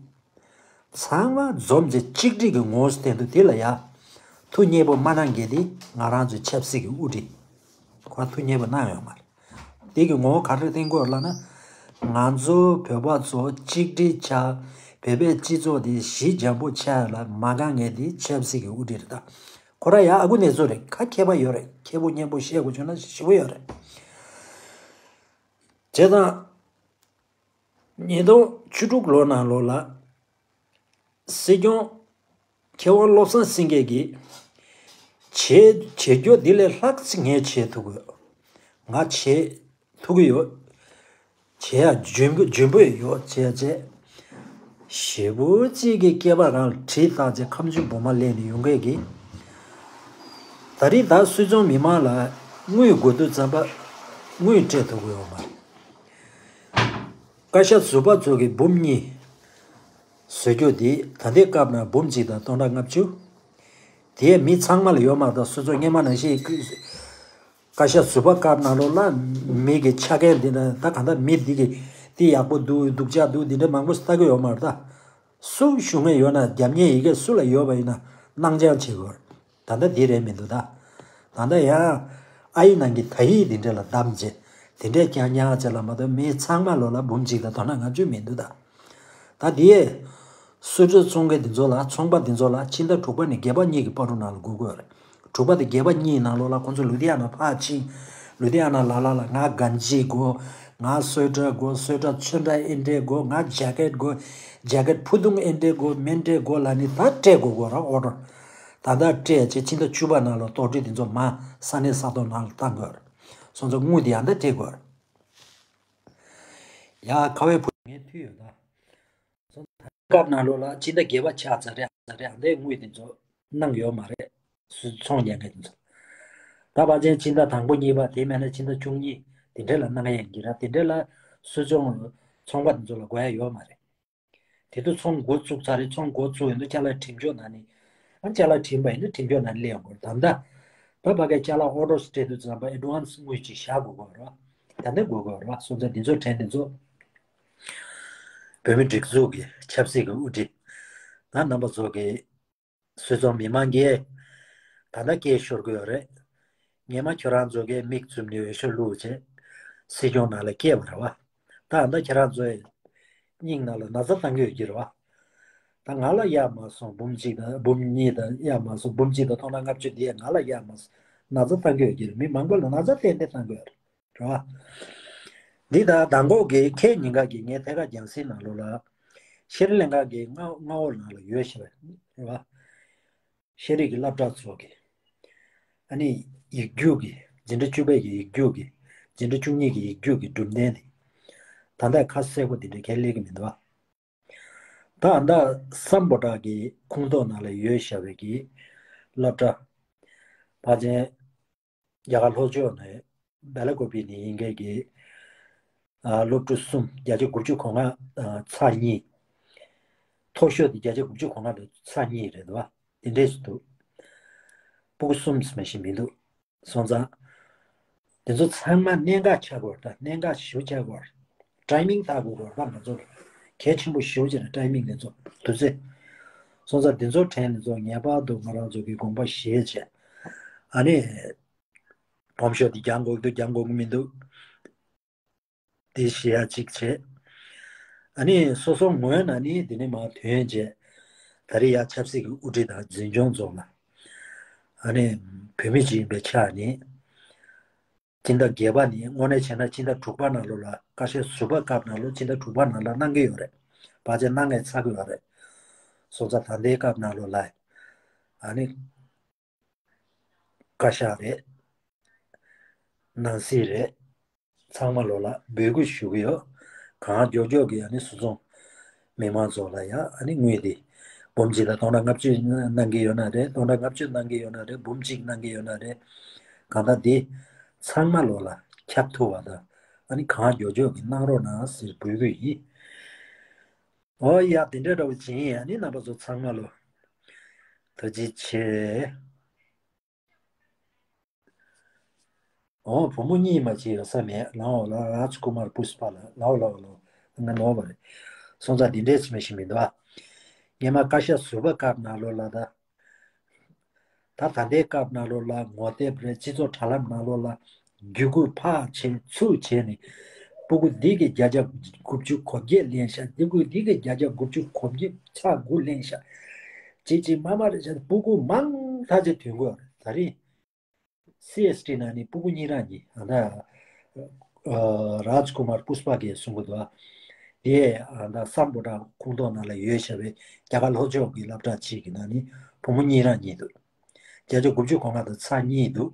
ཚང་མ་འཛོམས་ཏེ་གཅིག་སྒྲིལ་གྱི་ངོ་བོ་བསྟན་འདུག་དེ་ལ་ཡ། ཐུགས་མཉེས་པོ་མ་གནང་མཁན་དེ་ང་རང་ཚོའི་ཆབ་སྲིད་ཀྱི་དབུ་ཁྲིད། ཁོ་ཐུགས་མཉེས་པོ་གནང་ཡོད་མ་རེད། དེ་གི་ངོ་བོ་ག་རེ་བསྟན་དགོས་ལབ་ན། ང་ཚོ་བོད་པ་ཚོ་གཅིག་སྒྲིལ་ཆགས། བོད་པའི་སྤྱི་ཚོགས་དེ་ཞི་འཇམ་པོ་ཆགས་ལ་མ་དགའ་མཁན་དེ་ཆབ་སྲིད་ཀྱི་དབུ་ཁྲིད་རེད་ད། ཁོ་རང་ཡང་ཨ་ཁུ་ནེ་ཙོ་རེད། ཁ་མཁས་པ་ཡོད་རེད། མཁས་པོ་སྙན་པོ་བཤད་དགོས་བྱུང་ན་ཞེ་པོ་ཡོད་རེད། བྱས་ཙང་། ཉིས་སྟོང་བཅུ་དྲུག་ལོ་ནང་ལོགས་ལ། སྲིད་སྐྱོང་མཁས་དབང་བློ་བཟང་སེང་གེ་གིས། བྱེད་བྱེད་རྒྱུ་འདི་ལས་ལྷག་ཅིག་ངས་བྱེད་ཐུབ་ཀྱི་ཡོད། ང་བྱེད་ཐུབ་ཀྱི་ཡོད། བྱེད་ཡ་འཇོན་པོ་འཇོན་པོ་ཡོད་བྱས་བྱས། ཞེ་པོ་ཅིག་གི་སྐེད་པ་རང་ལ་གྲི་བཏགས་བྱས་ཁ་མཆུ་སྦུག་མ་ལེན་ནས་ཡོང་མཁན་གྱི། ད་རེས་ད་སུད་ཚོང་མི་མང་ལ་དངུལ་དགོས་དུས་ཙམ་པ་དངུལ་སྤྲད་ཐུབ་ཀྱི་ཡོད་མ་རེད། བཀའ་ཤག་ཟུར་པ་ཚོ་གིས་འབུམ་གཉིས་བཟོ་རྒྱུ་དེ་ད་ལྟའི་སྐབས་ན་འབུམ་གཅིག་དང་སྟོང་ཕྲག་ལྔ་བཅུ། དེ་མི་ཚང་མ་ལ་ཡོད་མ་རེད། ད་སུད་ཚོང་སྔོན་མ་ནང་བཞིན། བཀའ་ཤག་ཟུར་པ་སྐབས་ནང་ལོགས་ལ་མི་གི་ཆ་རྐྱེན་འདི་འདྲ། ད་གང་ལྟར་མི་འདི་གི་འདི་ཡག་པོ་འདུག་སྡུག་ཅག་འདུག་འདི་འདྲ་མང་པོ་ལྟ་གི་ཡོད་མ་རེད་ད། སུ་ཞུ་མཁན་ཡོད་ན་རྒྱབ་གཉེར་ཡི་གེ་སུ་ལ་ཡོད་པ་ཡིན་ན་གནང་སྦྱང་བྱེད་དགོས། ད་ལྟ་འདི་རེད་མི་འདུག་ད། ད་ལྟ་ཡང་ཨ་ཡི་ནང་གི་ད་ཡི་འདི་འདྲ་ལ་བདམས་བྱས། དེ་འདྲས་ཀྱང་ཉག་ཅེ་ལ་མ་གཏོགས་མི་ཚང་མ་ལོ་ལ་འབུམ་གཅིག་དང་སྟོང་ཕྲག་ལྔ་བཅུ་མི་འདུག་ད། ད་དེ། སུད་ཚོང་མཁན་འདི་ཚོ་ལ། ཚོང་པ་འདི་ཚོ་ལ་ཕྱི་ཟླ་དྲུག་པ་ནས་བརྒྱད་པ་གཉིས་ཀྱི་བར་དུ་ནང་ལ་སྒུག་དགོས་རེད། དྲུག་པ་དང་བརྒྱད་པ་གཉིས་ནང་ལོགས་ལ་ཁོང་ཚོ་ལུ་དྷི་ཡ་ན་ཕར་ཕྱིན། ལུ་དྷི་ཡ་ན་ལ་ལ་ལ་ང་གན་ཇི་དགོས། ང་སོས་ཊར་དགོས། སོས་ཊར་ཚོན་ཁྲ་ཨེ་འདྲས་དགོས། ང་ཇེ་ཀེཊ་དགོས། ཇེ་ཀེཊ་ཕུ་ཐུང་ཨེ་འདྲས་དགོས། མེན་འདྲས་དགོས་ལབ་ནས་ད་སྤྲད་དགོས་དགོས་ར། ཨོ་ཌར། ད་ལྟ་སྤྲད་བྱས་ཕྱི་ཟླ་བཅུ་པ་ནང་ལ་གཏོར་སྐྲུན་འདི་ཚོ་མ་ས་གནས་ས་ཐོག་ནང་ལ་བཏང་དགོས་རེད། སོང་ཙང་དངུལ་འདི་ཡང་ད་སྤྲད་དགོས་རེད། ཡ། ཁ་བའི་བུ་ངས་ཐུག་ཡོད་ད། སྐབས་ནང་ལོགས་ལ་སྤྱི་ཟླ་བརྒྱད་པ་ཆགས་ཚར་རེད། ཚར་རེད། ཨ་འདྲའི་དངུལ་དེ་ཚོ་གནང་ཡོད་མ་རེད། སུད་ཚོང་ཉན་མཁན་དེ་ཚོ། ད་ཕལ་ཆེར་ཕྱི་ཟླ་དང་པོ་གཉིས་པ། དེ་མིན་ན་ཕྱི་ཟླ་བཅུ་གཉིས་དེ་འདྲ་ལ་གནང་ཡ་ཡིན་གྱི་ར། དེ་འདྲ་ལ་སུད་ཚོང་ཚོང་པ་དེ་ཚོ་ལ་དགོས་ཡ་ཡོད་མ་རེད། དེ་དུས་ཚོང་འགོ་བཙུགས་ཚར་རེད། ཚོང་འགོ་བཙུགས་ཡོང་དུས་ཅ་ལག་འགྲེམས་འཇོག་ནང་ནས། ཨ་ཅ་ལག་བྲིས་པ་ཡིན་ན་འགྲེམས་འཇོག་ནང་ནས་སླེབས་ཡོང་གི་རེད། ད་ལྟ་ད་ཕ་གིར་ཅ་ལག་ཨོ་ཌར་སྤྲད་དུས་ཙམ་པ་ཨེ་ཌི་ཝན་སི་དངུལ་ཅིག་བཞག་དགོས་ཀྱི་རེད། ད་ལྟ་དགོས་ཀྱི་རེད། སོང་ཙང་འདི་ཚོ་དྲན། འདི་ཚོ་བོད་མི་སྒྲིག་འཛུགས་ཀྱི་ཆབ་སྲིད་ཀྱི་དབུ་ཁྲིད། ང་རྣམ་པ་ཚོ་གི་སུད་ཚོང་མི་མང་གིས་ད་ལྟ་སྐད་ཤོར་གྱི་ཡོད་རེད། སྔོན་མ་ཁྱོད་རང་ཚོ་གིས་མིག་བཙུམ་ནས་འོས་ཤོག་བླུགས་བྱས་སྲིད་སྐྱོང་ནང་ལ་སྐྱེལ་བ་རེད་བ། ད་ད་ཁྱེད་རང་ཚོའི་སྙིང་ནང་ལ་ན་ཚ་བཏང་གི་ཡོད་ཀྱི་རེད་བ། ད་ང་ལ་གཡར་མ་སོང་། འབུམ་གཅིག་དང་འབུམ་གཉིས་དང་གཡར་མ་སོང་། འབུམ་གཅིག་དང་སྟོང་ཕྲག་ལྔ་བཅུ་འདི་ང་ལ་གཡར་མ་སོང་། ན་ཚ་བཏང་གི་ཡོད་ཀྱི་རེད། མི་མང་པོ་ལ་ན་ཚ་ཏན་ཏན་བཏང་གི་ཡོད་རེད། རེད་བ། འདི་ད་མདང་དགོང་གི་ཁ་ཉིན་ག་གི་ངའི་ཐད་ཀར་རྒྱང་སྲིང་ནང་ལོགས་ལ་ཤེས་རིག་ལྷན་ཁང་གི་མངའ་མངའ་འོག་ནང་ལ་ཡོད་ཤག་རེད་བ། ཤེས་རིག་གི་སློབ་གྲྭ་ཚོ་གི། ཨ་ནི་ཡིག་རྒྱུགས་ཀྱི། འཛིན་གྲྭ་བཅུ་པའི་གི་ཡིག་རྒྱུགས་ཀྱི། འཛིན་གྲྭ་བཅུ་གཉིས་ཀྱི་ཡིག་རྒྱུགས་ཀྱི་གྲུབ་འབྲས་དེ། ད་ལྟ་ཁ་གསལ་པོ་འདི་འདྲ་གང་ཡང་སླེབས་ཀྱི་མི་འདུག་བ། ད་ཨ་ད་སམ་བྷོ་ཊ་གི་ཁོངས་གཏོགས་ནང་ལ་ཡོད་བཞག་པའི་གི་སློབ་གྲྭ། ཕལ་ཆེར་རྒྱ་གར་ལྷོ་ཕྱོགས་ནས་སྦེ་ལ་ཀོ་པི་ནས་ཡིན་མཁན་གྱི། ཨ། སློབ་ཕྲུག་གསུམ། བརྒྱ་ཆ་དགུ་བཅུ་གོ་ལྔ། ཨ། ཚེག་གཉིས། མཐོ་ཤོས་དེ་བརྒྱ་ཆ་དགུ་བཅུ་གོ་ལྔ་དང་ཚེག་གཉིས་རེད་འདུག་བ། དེ་འདྲས་སུ་འདུག་སྤུ་གུ་གསུམ་ཙམ་ཞིག་མི་འདུག་སོང་ཙང་། དེ་ཚོ་ཚང་མ་གནད་འགག་ཆགས་དགོས་རེད། ད་གནད་འགག་ཞེ་པོ་ཆགས་དགོས་རེད། ཊའི་མིང་བལྟ་དགོས་རེད། ད་ང་ཚོ་གལ་ཆེན་པོ་ཞེ་པོ་ཅིག་རེད། ཊའི་མིང་དེ་ཚོ། དུས་ཚོད། སོང་ཙང་དེ་ཚོ་དྲན་ནས་ཚོ་ངེས་པར་དུ་ང་རང་ཚོ་གི་དགོངས་པ་བཞེས་བྱས། ཨ་ནི། ཕོམ་ཤོག་དེ་རྒྱག་དགོས་འདུག་རྒྱག་དགོས་ཀྱི་མི་འདུག་དེ་ཞུ་ཡ་གཅིག་བྱས། ཨ་ནི་སོ་སོ་ངོས་ནས་ནི་དེ་ནས་མར་ཐོན་བྱས། ད་རེས་ཡ་ཆབ་སྲིད་ཀྱི་དབུ་ཁྲིད་དང་འཛིན་སྐྱོང་ཚོ་ལ། ཨ་ནི་བོད་མི་ཅིག་ཡིན་པའི་ཆ་ནས། སྤྱི་ཟླ་བརྒྱད་པ་ནས་དངོས་གནས་བྱས་ན་སྤྱི་ཟླ་དྲུག་པ་ནང་ལོགས་ལ། བཀའ་ཤག་ཟུར་པ་སྐབས་ནང་ལོགས་སྤྱི་ཟླ་དྲུག་པ་ནང་ལ་གནང་གི་ཡོད་རེད། ཕལ་ཆེར་གནང་ངས་ཚར་གི་ཡོད་རེད། སོང་ཙང་ད་ལྟའི་སྐབས་ནང་ལོགས་ལ། ཨ་ནི། བཀའ་ཤག་རེད། ནང་སྲིད་རེད། ཚང་མ་ལོ་ལ་འབོད་སྐུལ་ཞུ་གི་ཡོད། གང་མགྱོགས་མགྱོགས་ཀྱི་ཨ་ནི་སུད་ཚོང་མི་མང་ཚོ་ལ་ཡ་ཨ་ནི་དངུལ་དེ་འབུམ་གཅིག་ལ་སྟོང་ཕྲག་ལྔ་བཅུ་གནང་གི་ཡོད་ན་རེད། སྟོང་ཕྲག་ལྔ་བཅུ་གནང་གི་ཡོད་ན་རེད། འབུམ་གཅིག་གནང་གི་ཡོད་ན་རེད། གང་ལྟར་དེ་ཚང་མ་ལོ་ལ་ཁྱབ་ཐུབ་པ་དང་ཨ་ནི་གང་མགྱོགས་མགྱོགས་ཀྱི་གནང་རོགས་གནང་ཟེར་འབོད་སྐུལ་ཡིན། ཨོ་ཡ་དེ་འདྲ་འདྲ་བོ་ཅིག་ཡིན། ཨ་ནི་རྣམ་པ་ཚོ་ཚང་མ་ལོ་ཐུགས་རྗེ་ཆེ། ཨོ་བུ་མོ་གཉིས་མ་ཅིག་ཡོད་ས་མེད་ལའོ་ལ་རཱཇ་ཀུ་མར་པུས་པ་ལ་ལའོ་ལའོ་ལའོ་ང་ནོར་བ་རེད། སོང་ཙང་འདི་འདྲས་ཅིག་མི་ཤེས་མི་འདུག་ཨ། སྔས་མ་བཀའ་ཤག་ཟུར་པ་སྐབས་ནང་ལོགས་ལ་ད། ད་ད་ལྟའི་སྐབས་ནང་ལོགས་ལ་ངོ་དེབ་རེད། སྤྱི་ཚོགས་དྲ་ལམ་ནང་ལོགས་ལ་བརྒྱུད་སྐུར་ཕར་བྱས་ཚུར་བྱས་ནས་སྤུ་གུ་འདི་གི་བརྒྱ་ཆ་དགུ་བཅུ་གོ་བརྒྱད་ལེན་ཤག་འདི་གུ་འདི་གི་བརྒྱ་ཆ་དགུ་བཅུ་གོ་བརྒྱད་ཚེག་དགུ་ལེན་ཤག་ཅེས་ཅེས་མ་མ་རེད་ཤག་སྤུ་གུ་མང་ཐག་ཆོད་ཐོན་གོ་རེད། ད་རིང་སི་ཨེས་ཊི་ནང་ནས་སྤུ་གུ་གཉིས་རང་གཉིས་ཨ་ད་རཱཇ་ཀུ་མར་པུས་པ་གིས་གསུང་གི་འདུག་དེ་ཨ་ད་སམ་བྷོ་ཊ་ཁོངས་གཏོགས་ནང་ལ་ཡོད་བྱ་བའི་རྒྱ་གར་ལྷོ་ཕྱོགས་ཀྱི་སློབ་གྲྭ་གཅིག་གི་ནང་ནས་བུ་མོ་གཉིས་རང་གཉིས་འདུག་བརྒྱ་ཆ་དགུ་བཅུ་གོ་ལྔ་དང་ཚེག་གཉིས་འདུག་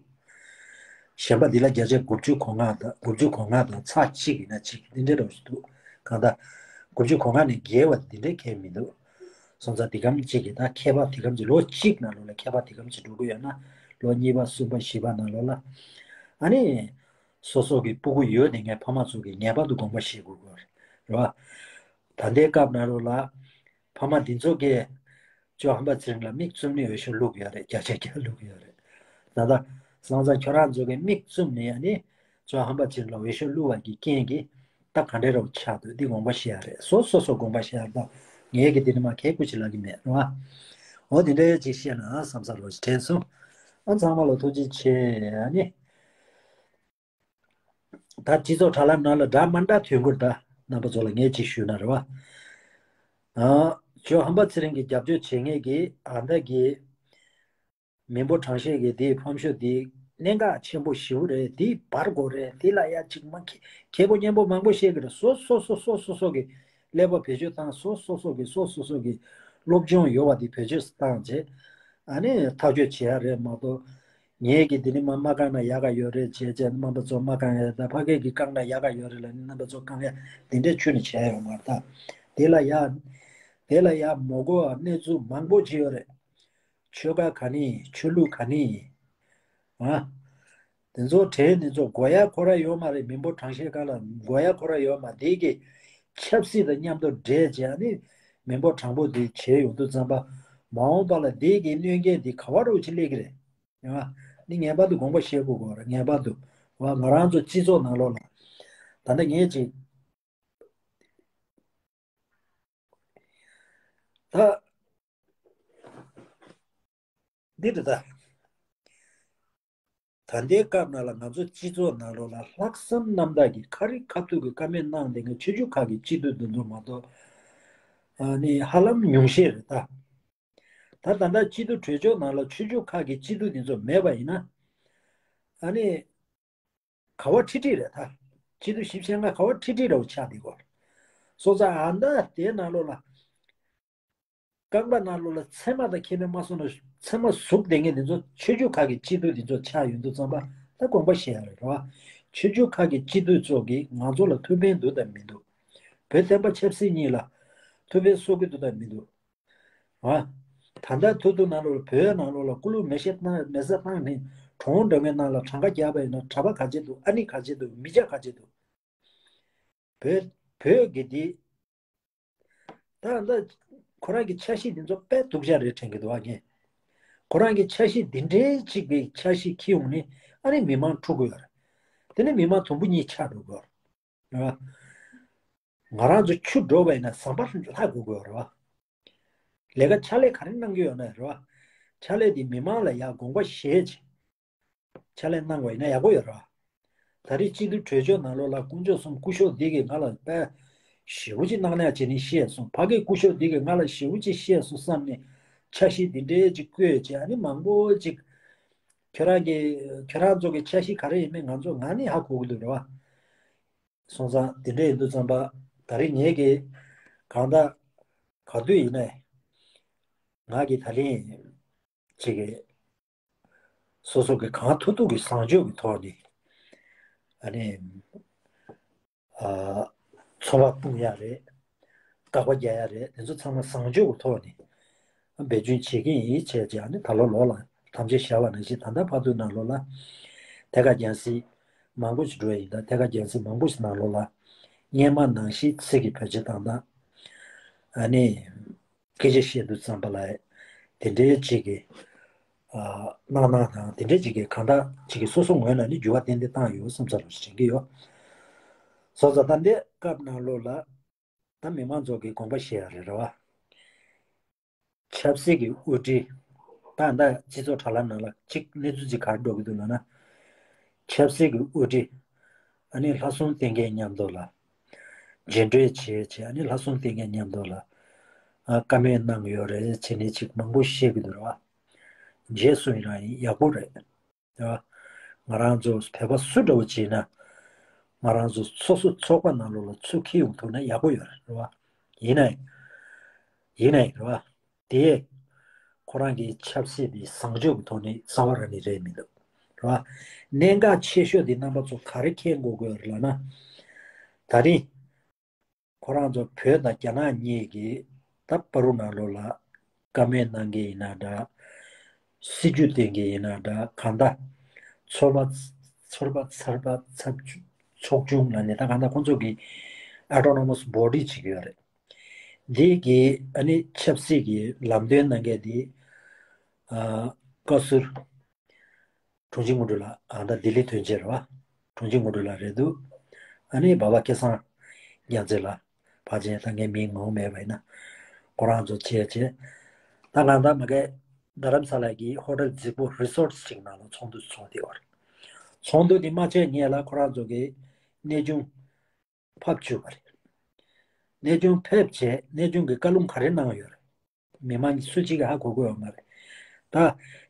གཞན་པ་འདི་ལ་བརྒྱ་ཆ་དགུ་བཅུ་གོ་ལྔ་དང་དགུ་བཅུ་གོ་ལྔ་དང་ཚེག་གཅིག་ཡིན་ན་གཅིག་འདི་འདྲ་རོ་ཞིག་འདུག་གང་ལྟར་དགུ་བཅུ་གོ་ལྔ་ནས་བརྒལ་བ་འདི་འདྲའི་ཁྱད་མི་འདུག་སོང་ཙང་འདི་གམ་གཅིག་གི་ད་མཁས་པ་འདི་གམ་གཅིག་ལོ་གཅིག་ནང་ལོགས་ལ་མཁས་པ་འདི་གམ་གཅིག་འགྲོ་གི་ཡོད་ན་ལོ་གཉིས་པ་གསུམ་པ་བཞི་པ་ནང་ལོགས་ལ་ཨ་ནི་སོ་སོ་གི་སྤུ་གུ་ཡོད་དེ་ངའི་ཕ་མ་ཚོ་གི་ངེས་པར་དུ་དགོངས་པ་བཞེས་དགོས་ཀྱི་རེད་བ། ད་ལྟའི་སྐབས་ནང་ལོགས་ལ་ཕ་མ་འདི་ཚོ་གིས་ཇོ་ཧམ་པ་ཚེ་རིང་ལ་མིག་བཙུམ་ནས་འོས་ཤོག་བླུགས་ཡོད་རེད། བརྒྱ་ཆ་བརྒྱ་བླུགས་ཡོད་རེད། ད་ལྟ་སང་ཙང་ཁྱོད་རང་ཚོ་གིས་མིག་བཙུམ་ནས་ཨ་ནི་ཇོ་ཧམ་པ་ཚེ་རིང་ལ་འོས་ཤོག་བླུགས་པ་གི་རྐྱེན་གྱིས་ད་ག་འདྲ་རོགས་ཆགས་འདུག་འདི་དགོངས་པ་བཞེས་ཡ་རེད། སོ་སོ་སོ་དགོངས་པ་བཞེས་ཡ་རེད། ད་ངས་གི་འདི་ནི་མ་ཁས་ཁུ་ཅི་ལ་གི་མེད་རེད་བ། འོ་དེ་འདྲའི་ཅིག་བཤད་ན་བསམ་ས་རོགས་ཅིག་དྲན་སོང་། ཨ་ཚང་མ་ལ་ཐུགས་རྗེ་ཆེ། ཨ་ནི། ད་སྤྱི་ཚོགས་དྲ་ལམ་ནང་ལ་འདྲ་མ་འདྲ་ཐོན་གྱི་རེད། ད་རྣམ་པ་ཚོ་ལ་ངས་ཅིག་ཞུས་ན་རེད་བ། ཨ། ཇོ་ཧམ་པ་ཚེ་རིང་གི་རྒྱབ་སྐྱོར་བྱེད་མཁན་གྱི་ཨ་མདའ་གི་མི་འབོར་གྲངས་བཤེར་གྱི་དེའི་ཕོམ་ཤོ་དེ་གནད་འགག་ཆེན་པོ་ཞེ་པོ་རེད། དེ་འབར་དགོས་རེད། དེ་ལ་ཡ་ཅིག་མ་མཁས་མཁས་པོ་སྙན་པོ་མང་པོ་བཤད་ཀྱི་རེད། སོ་སོ་སོ་སོ་སོ་སོ་གི་ཀླད་པ་བེད་སྤྱོད་བཏང་། སོ་སོ་སོ་གི་སོ་སོ་སོ་གི་སློབ་སྦྱོང་ཡོད་པ་དེ་བེད་སྤྱོད་བཏང་བྱས་ཨ་ནི་ཐག་གཅོད་བྱེད་ཡ་རེད་མ་གཏོགས། ངས་ཀྱི་འདི་ནི་མ་མ་བཀང་ན་ཡག་ག་ཡོད་རེད་བྱས་བྱས་རྣམ་པ་ཚོ་མ་བཀང་ཡ། ད་ཕ་སྐད་ཀྱི་བཀང་ན་ཡག་ག་ཡོད་རེད་ལ་ནི་རྣམ་པ་ཚོ་བཀང་ཡ་དེ་འདྲའི་ཆུ་ནི་བྱས་ཡོད་མ་རེད། ད་དེ་ལ་ཡ་དེ་ལ་ཡ་མོ་གོ་གནས་ཚུལ་མང་པོ་ཅིག་ཡོད་རེད། ཆོལ་ཁ་ག་ནི་ཆོས་ལུགས་ག་ནི་ཨ། དེ་ཚོ་གྲས་དེ་ཚོ་དགོས་ཡ་ཁོ་ར་ཡོད་མ་རེད། མི་འབོར་གྲངས་བཤེར་སྒང་ལ་དགོས་ཡ་ཁོ་ར་ཡོད་མ། དེ་གི་ཆབ་སྲིད་དང་མཉམ་དུ་འདྲེས་བྱས་ནི་མི་འབོར་གྲངས་འབོར་དེ་བྱས་ཡོང་དུས་ཙམ་པ་མ་འོངས་པ་ལ་དེ་གི་གནོད་འགེལ་དེ་ག་བ་རུ་ཅི་སླེབས་ཀྱི་རེད། ཡང་ནི་ངེས་པར་དུ་དགོངས་པ་བཞེས་དགོས་ཀྱི་རེད། ངེས་པར་དུ་བ་ང་རང་ཚོ་སྤྱི་ཚོགས་ནང་ལོགས་ལ་ད་ལྟ་ངས་ཅིག་ད་འདི་རེད་ད། ད་ལྟའི་སྐབས་ནང་ལ་ང་ཚོ་སྤྱི་ཚོགས་ནང་ལོགས་ལ་ལྷག་བསམ་རྣམ་དག་གིས་ཁ་རི་ཁ་ཐུག་གི་བཀའ་མོལ་གནང་བསྡད་མཁན་ཆོས་བརྒྱུད་ཁག་གི་སྤྱི་འཐུས་འདི་ཚོ་མ་གཏོགས་ཨ་ནི་ཧ་ལམ་ཉུང་ཤས་རེད་ད། ད་ད་ལྟ་སྤྱི་འཐུས་གྲོས་ཚོགས་ནང་ལ་ཆོས་བརྒྱུད་ཁག་གི་སྤྱི་འཐུས་འདི་ཚོ་མེད་པ་ཡིན་ན་ཨ་ནི། ག་བ་ཁྲིག་ཁྲིག་རེད་ད། སྤྱི་འཐུས་བཞི་བཅུ་ཞེ་ལྔ་ག་བ་ཁྲིག་ཁྲིག་རེད་བ་ཆགས་བསྡད་ཀྱི་ཡོད་རེད། སོང་ཙང་ཨ་མདའ་དེའི་ནང་ལོགས་ལ། རྐང་པ་ནང་ལོགས་ལ་ཚེར་མ་དང་ཁེ་ཕན་མ་སོང་ན་ཚེར་མ་ཟུག་བསྡད་མཁན་དེ་ཚོ་ཆོས་བརྒྱུད་ཁག་གི་སྤྱི་འཐུས་དེ་ཚོ་ཆགས་ཡོང་དུས་ཙམ་པ་ད་དགོངས་པ་བཞེས་ཡ་རེད་བ། ཆོས་བརྒྱུད་ཁག་གི་སྤྱི་འཐུས་ཚོ་གིས་ང་ཚོ་ལ་ཐུགས་ཕན་འདུག་དང་མི་འདུག་བོད་བསྟན་པ་ཆབ་སྲིད་གཉིས་ལ་ཐུགས་ཕན་གསོ་གི་འདུག་དང་མི་འདུག་ཨ། ད་ལྟ་ཐུག་ཐུག་ནང་ལོགས་བོད་ནང་ལོགས་ལ་སྐུ་ལུས་མེ་ཤ་བཏང་མེ་བཟའ་བཏང་ནས་གྲོང་འགྲོ་མཁན་ནང་ལ་གྲངས་ཀ་རྒྱག་པ་ཡིན་ན་གྲྭ་པ་ག་ཚད་འདུག་ཨ་ནི་ག་ཚད་འདུག་མི་སྐྱ་ག་ཚད་འདུག་བོད་བོད་ཀྱི་འདི་ད་ལྟ་ཁོ་རང་གི་ཆ་ཤས་འདི་ཚོ་དཔེ་སྡུག་ཅག་རེད་དྲན་གྱི་འདུག་ཨ། ངས་ཁོ་རང་གི་ཆ་ཤས་འདི་འདྲའི་གཅིག་གི་ཆ་ཤས་འཁྱེར་ཡོང་ནས་ཨ་ནི་མི་མང་འཁྲུག་གི་ཡོད་རེད། དེ་ནས་མི་མང་དུམ་བུ་གཉིས་ཆགས་འགྲོ་གི་ཡོད་རེད། ང་རང་ཚོ་ཆུ་འགྲོ་བ་ཡིན་ན་ཟམ་པ་ལྷག་དགོས་ཀྱི་ཡོད་རེད་བ། ལས་ཀ་ཕྱག་ལས་ག་རེ་གནང་གི་ཡོད་ན་རེད་བ། ཕྱག་ལས་དེ་མི་མང་ལ་ཡག་དགོངས་པ་བཞེས་བྱས། ཕྱག་ལས་གནང་བ་ཡིན་ན་ཡག་པོ་ཡོད་རེད་བ། ད་རེས་སྤྱི་འཐུས་གྲོས་ཆོད་ནང་ལོགས་ལ་དཀོན་མཆོག་གསུམ་སྐུ་ཞབས་འདི་གིས་ང་ལ་དཔེ་ཞེ་པོ་ཅིག་གནང་གནང་བྱས་ནས་བཤད་སོང་། ཕ་གིའི་སྐུ་ཞབས་འདི་གིས་ང་ལ་ཞེ་པོ་ཅིག་བཤད་སོང་བསམ་ནས་ཆ་ཤས་འདི་འདྲའི་ཅིག་བཀོད་བྱས་ཨ་ནི་མང་པོ་ཅིག་ཁྱོད་རང་གི་ཁྱོད་རང་ཚོ་གི་ཆ་ཤས་ག་རེ་ཡིན་མིན་ང་ཚོ་ང་ནི་ཧ་གོ་གི་འདུག་རེད་བ། སོང་ཙང་དེ་འདྲ་ཡིན་དུས་ཙམ་པ་ད་རེས་ངེད་ཀྱིས་གང་ལྟར་ག་དུས་ཡིན་ནའི་ང་གིས་ད་རིང་ཅིག་གི་སོ་སོ་གི་གང་ཐུབ་ཐུབ་ཀྱི་བཟང་སྤྱོད་ཀྱི་ཐོག་ནས་ ཨ་ནི་ཨ་ཚོ་བ་སྤུངས་ཡ་རེད། དགག་པ་རྒྱག་ཡ་རེད། དེ་ཚོ་ཚང་མ་བཟང་སྤྱོད་ཀྱི་ཐོག་ནས་འབད་བརྩོན་བྱེད་ཀྱི་ཡིན་བྱས་བྱས། ཨ་ནི་ད་ལོ་ལོགས་ལ་དམ་བཅའ་བཞག་པ་ནང་བཞིན། ད་ལྟ་བར་དུ་ནང་ལོགས་ལ་ཐད་ཀར་རྒྱང་སྲིང་མང་པོ་ཞིག་འགྲོ་ཡ་ཡིན། ད་ཐད་ཀར་རྒྱང་སྲིང་མང་པོ་ཞིག་ནང་ལོགས་ལ་སྔོན་མ་ནང་བཞིན་ཚིག་གི་བེད་སྤྱོད་བཏང་སྟངས། ཨ་ནི་སྐད་ཆ་བཤད་དུས་ཙམ་པ་ལ་དེ་འདྲའི་ཅིག་གི་ཨ་སྣང་སྣང་དང་། དེ་འདྲའི་ཅིག་གི་གང་ལྟར་ཅིག་གི་སོ་སོ་ངོས་ནས་ནི་འགྱུར་བ་ཏན་ཏན་བཏང་ཡོད་བསམ་ས་རུ་དྲན་གྱི་ཡོད། སོ་སོ་ད་ལྟའི་སྐབས་ནང་ལོགས་ལ་ད་མི་མང་ཚོ་གི་དགོངས་པ་བཞེས་ཡ་རེད། རེད་བ། ཆབ་སྲིད་ཀྱི་དབུ་ཁྲིད། ད་ལྟ་སྤྱི་ཚོགས་དྲ་ལམ་ནང་ལ་ཅིག་གནས་ཚུལ་ཅིག་ག་རེ་འགྲོ་གི་འདུག་ལབ་ན། ཆབ་སྲིད་ཀྱི་དབུ་ཁྲིད། ཨ་ནི་ལྷ་སྲུང་བསྟེན་མཁན་མཉམ་དུ་ལ་རྗེས་འབྲེལ་བྱས་བྱས། ཨ་ནི་ལྷ་སྲུང་བསྟེན་མཁན་མཉམ་དུ་ལ་ཨ་བཀའ་མོལ་གནང་ཡོད་རེད་བྱས་ནས་ཅིག་མང་པོ་བཤད་གི་འདུག་ར་བ། རྗེས་སུ་ཡི་རང་ཡིན། ཡག་པོ་རེད། རེད་བ། ང་རང་ཚོ་བོད་པ་སུ་འདྲ་བོ་བྱས་ན། ང་རང་ཚོ་སོ་སོ་ཚོགས་པ་ནང་ལོགས་ལ་ཚུར་འཁྱེར་ཡོང་ཐུབ་ན་ཡག་པོ་ཡོད་རེད། རེད་བ། ཡིན་ནའི་ཡིན་ནའི་རེད་བ། དེ་ཁོ་རང་གི་ཆབ་སྲིད་དེ་བཟང་སྤྱོད་ཀྱི་ཐོག་ནས་རྩ་བ་རང་ནས་རེད་མི་འདུག། རེད་བ། གནད་འགག་ཆེ་ཤོས་དེ་རྣམ་པ་ཚོ་ག་རེ་མཁྱེན་དགོས་དགོས་རེད་ལབ་ན། ད་རིང་ཁོ་རང་ཚོ་བོད་དང་རྒྱ་ནག་གཉིས་ཀྱིས་ད་བར་དུ་ནང་ལོགས་ལ་བཀའ་མོལ་གནང་མཁན་ཡིན་ན་འདྲ། སྲིད་ཇུས་བཏོན་མཁན་ཡིན་ན་འདྲ། གང་ལྟར་ཚོར་བ་ཚོར་བ་ཚར་བ་ཚབས་ཆུ་ཚོགས་ཆུང་ལབ་ནས། ད་གང་ལྟར་ཁོང་ཚོ་གིས་ཨོ་ཊོ་ནོ་མཱས་བྷོ་ཌི་ཅིག་ཡོད་རེད། འདི་གི་ཨ་ནི་ཆབ་སྲིད་ཀྱི་ལམ་སྟོན་གནང་མཁན་དེ་ཨ་བཀའ་ཟུར་དྲུང་ཆེ་དངོས་གྲུབ་ལགས། ཨ་ད་ལྡི་ལི་ཐོན་རྗེས་རེད་བ། དྲུང་ཆེ་དངོས་གྲུབ་ལགས་རེད་འདུག། ཨ་ནི་འབའ་པ་སྐལ་བཟང་རྒྱལ་མཚན་ལགས། ཕལ་ཆེར་ད་ངའི་མིང་ངོ་མ་མེད་པ་ཡིན་ན། ཁོ་རང་ཚོ་བྱས་བྱས། ད་གང་ལྟར་མ་གི་རྡ་རམ་ས་ལ་གི་ཧོ་ཊེལ་རྫིག་པོ་རི་སོར་ཊི་ཞིག་ནང་ལ་ཚོགས་འདུ་ཚོགས་བསྡད་ཡོད་རེད། ཚོགས་འདུ་དེ་མ་བྱས་སྔོན་ལ་ཁོ་རང་ཚོ་གི་གནས་ཆུང་ཕབ་བཅུག་པ་རེད། གནས་ཆུང་ཕེབས་བྱས་གནས་ཆུང་གི་བཀའ་ལུང་ག་རེ་གནང་ཡོད་རེད། མི་མང་གི་སུ་གཅིག་གིས་ཧ་གོ་གི་ཡོད་མ་རེད། ད་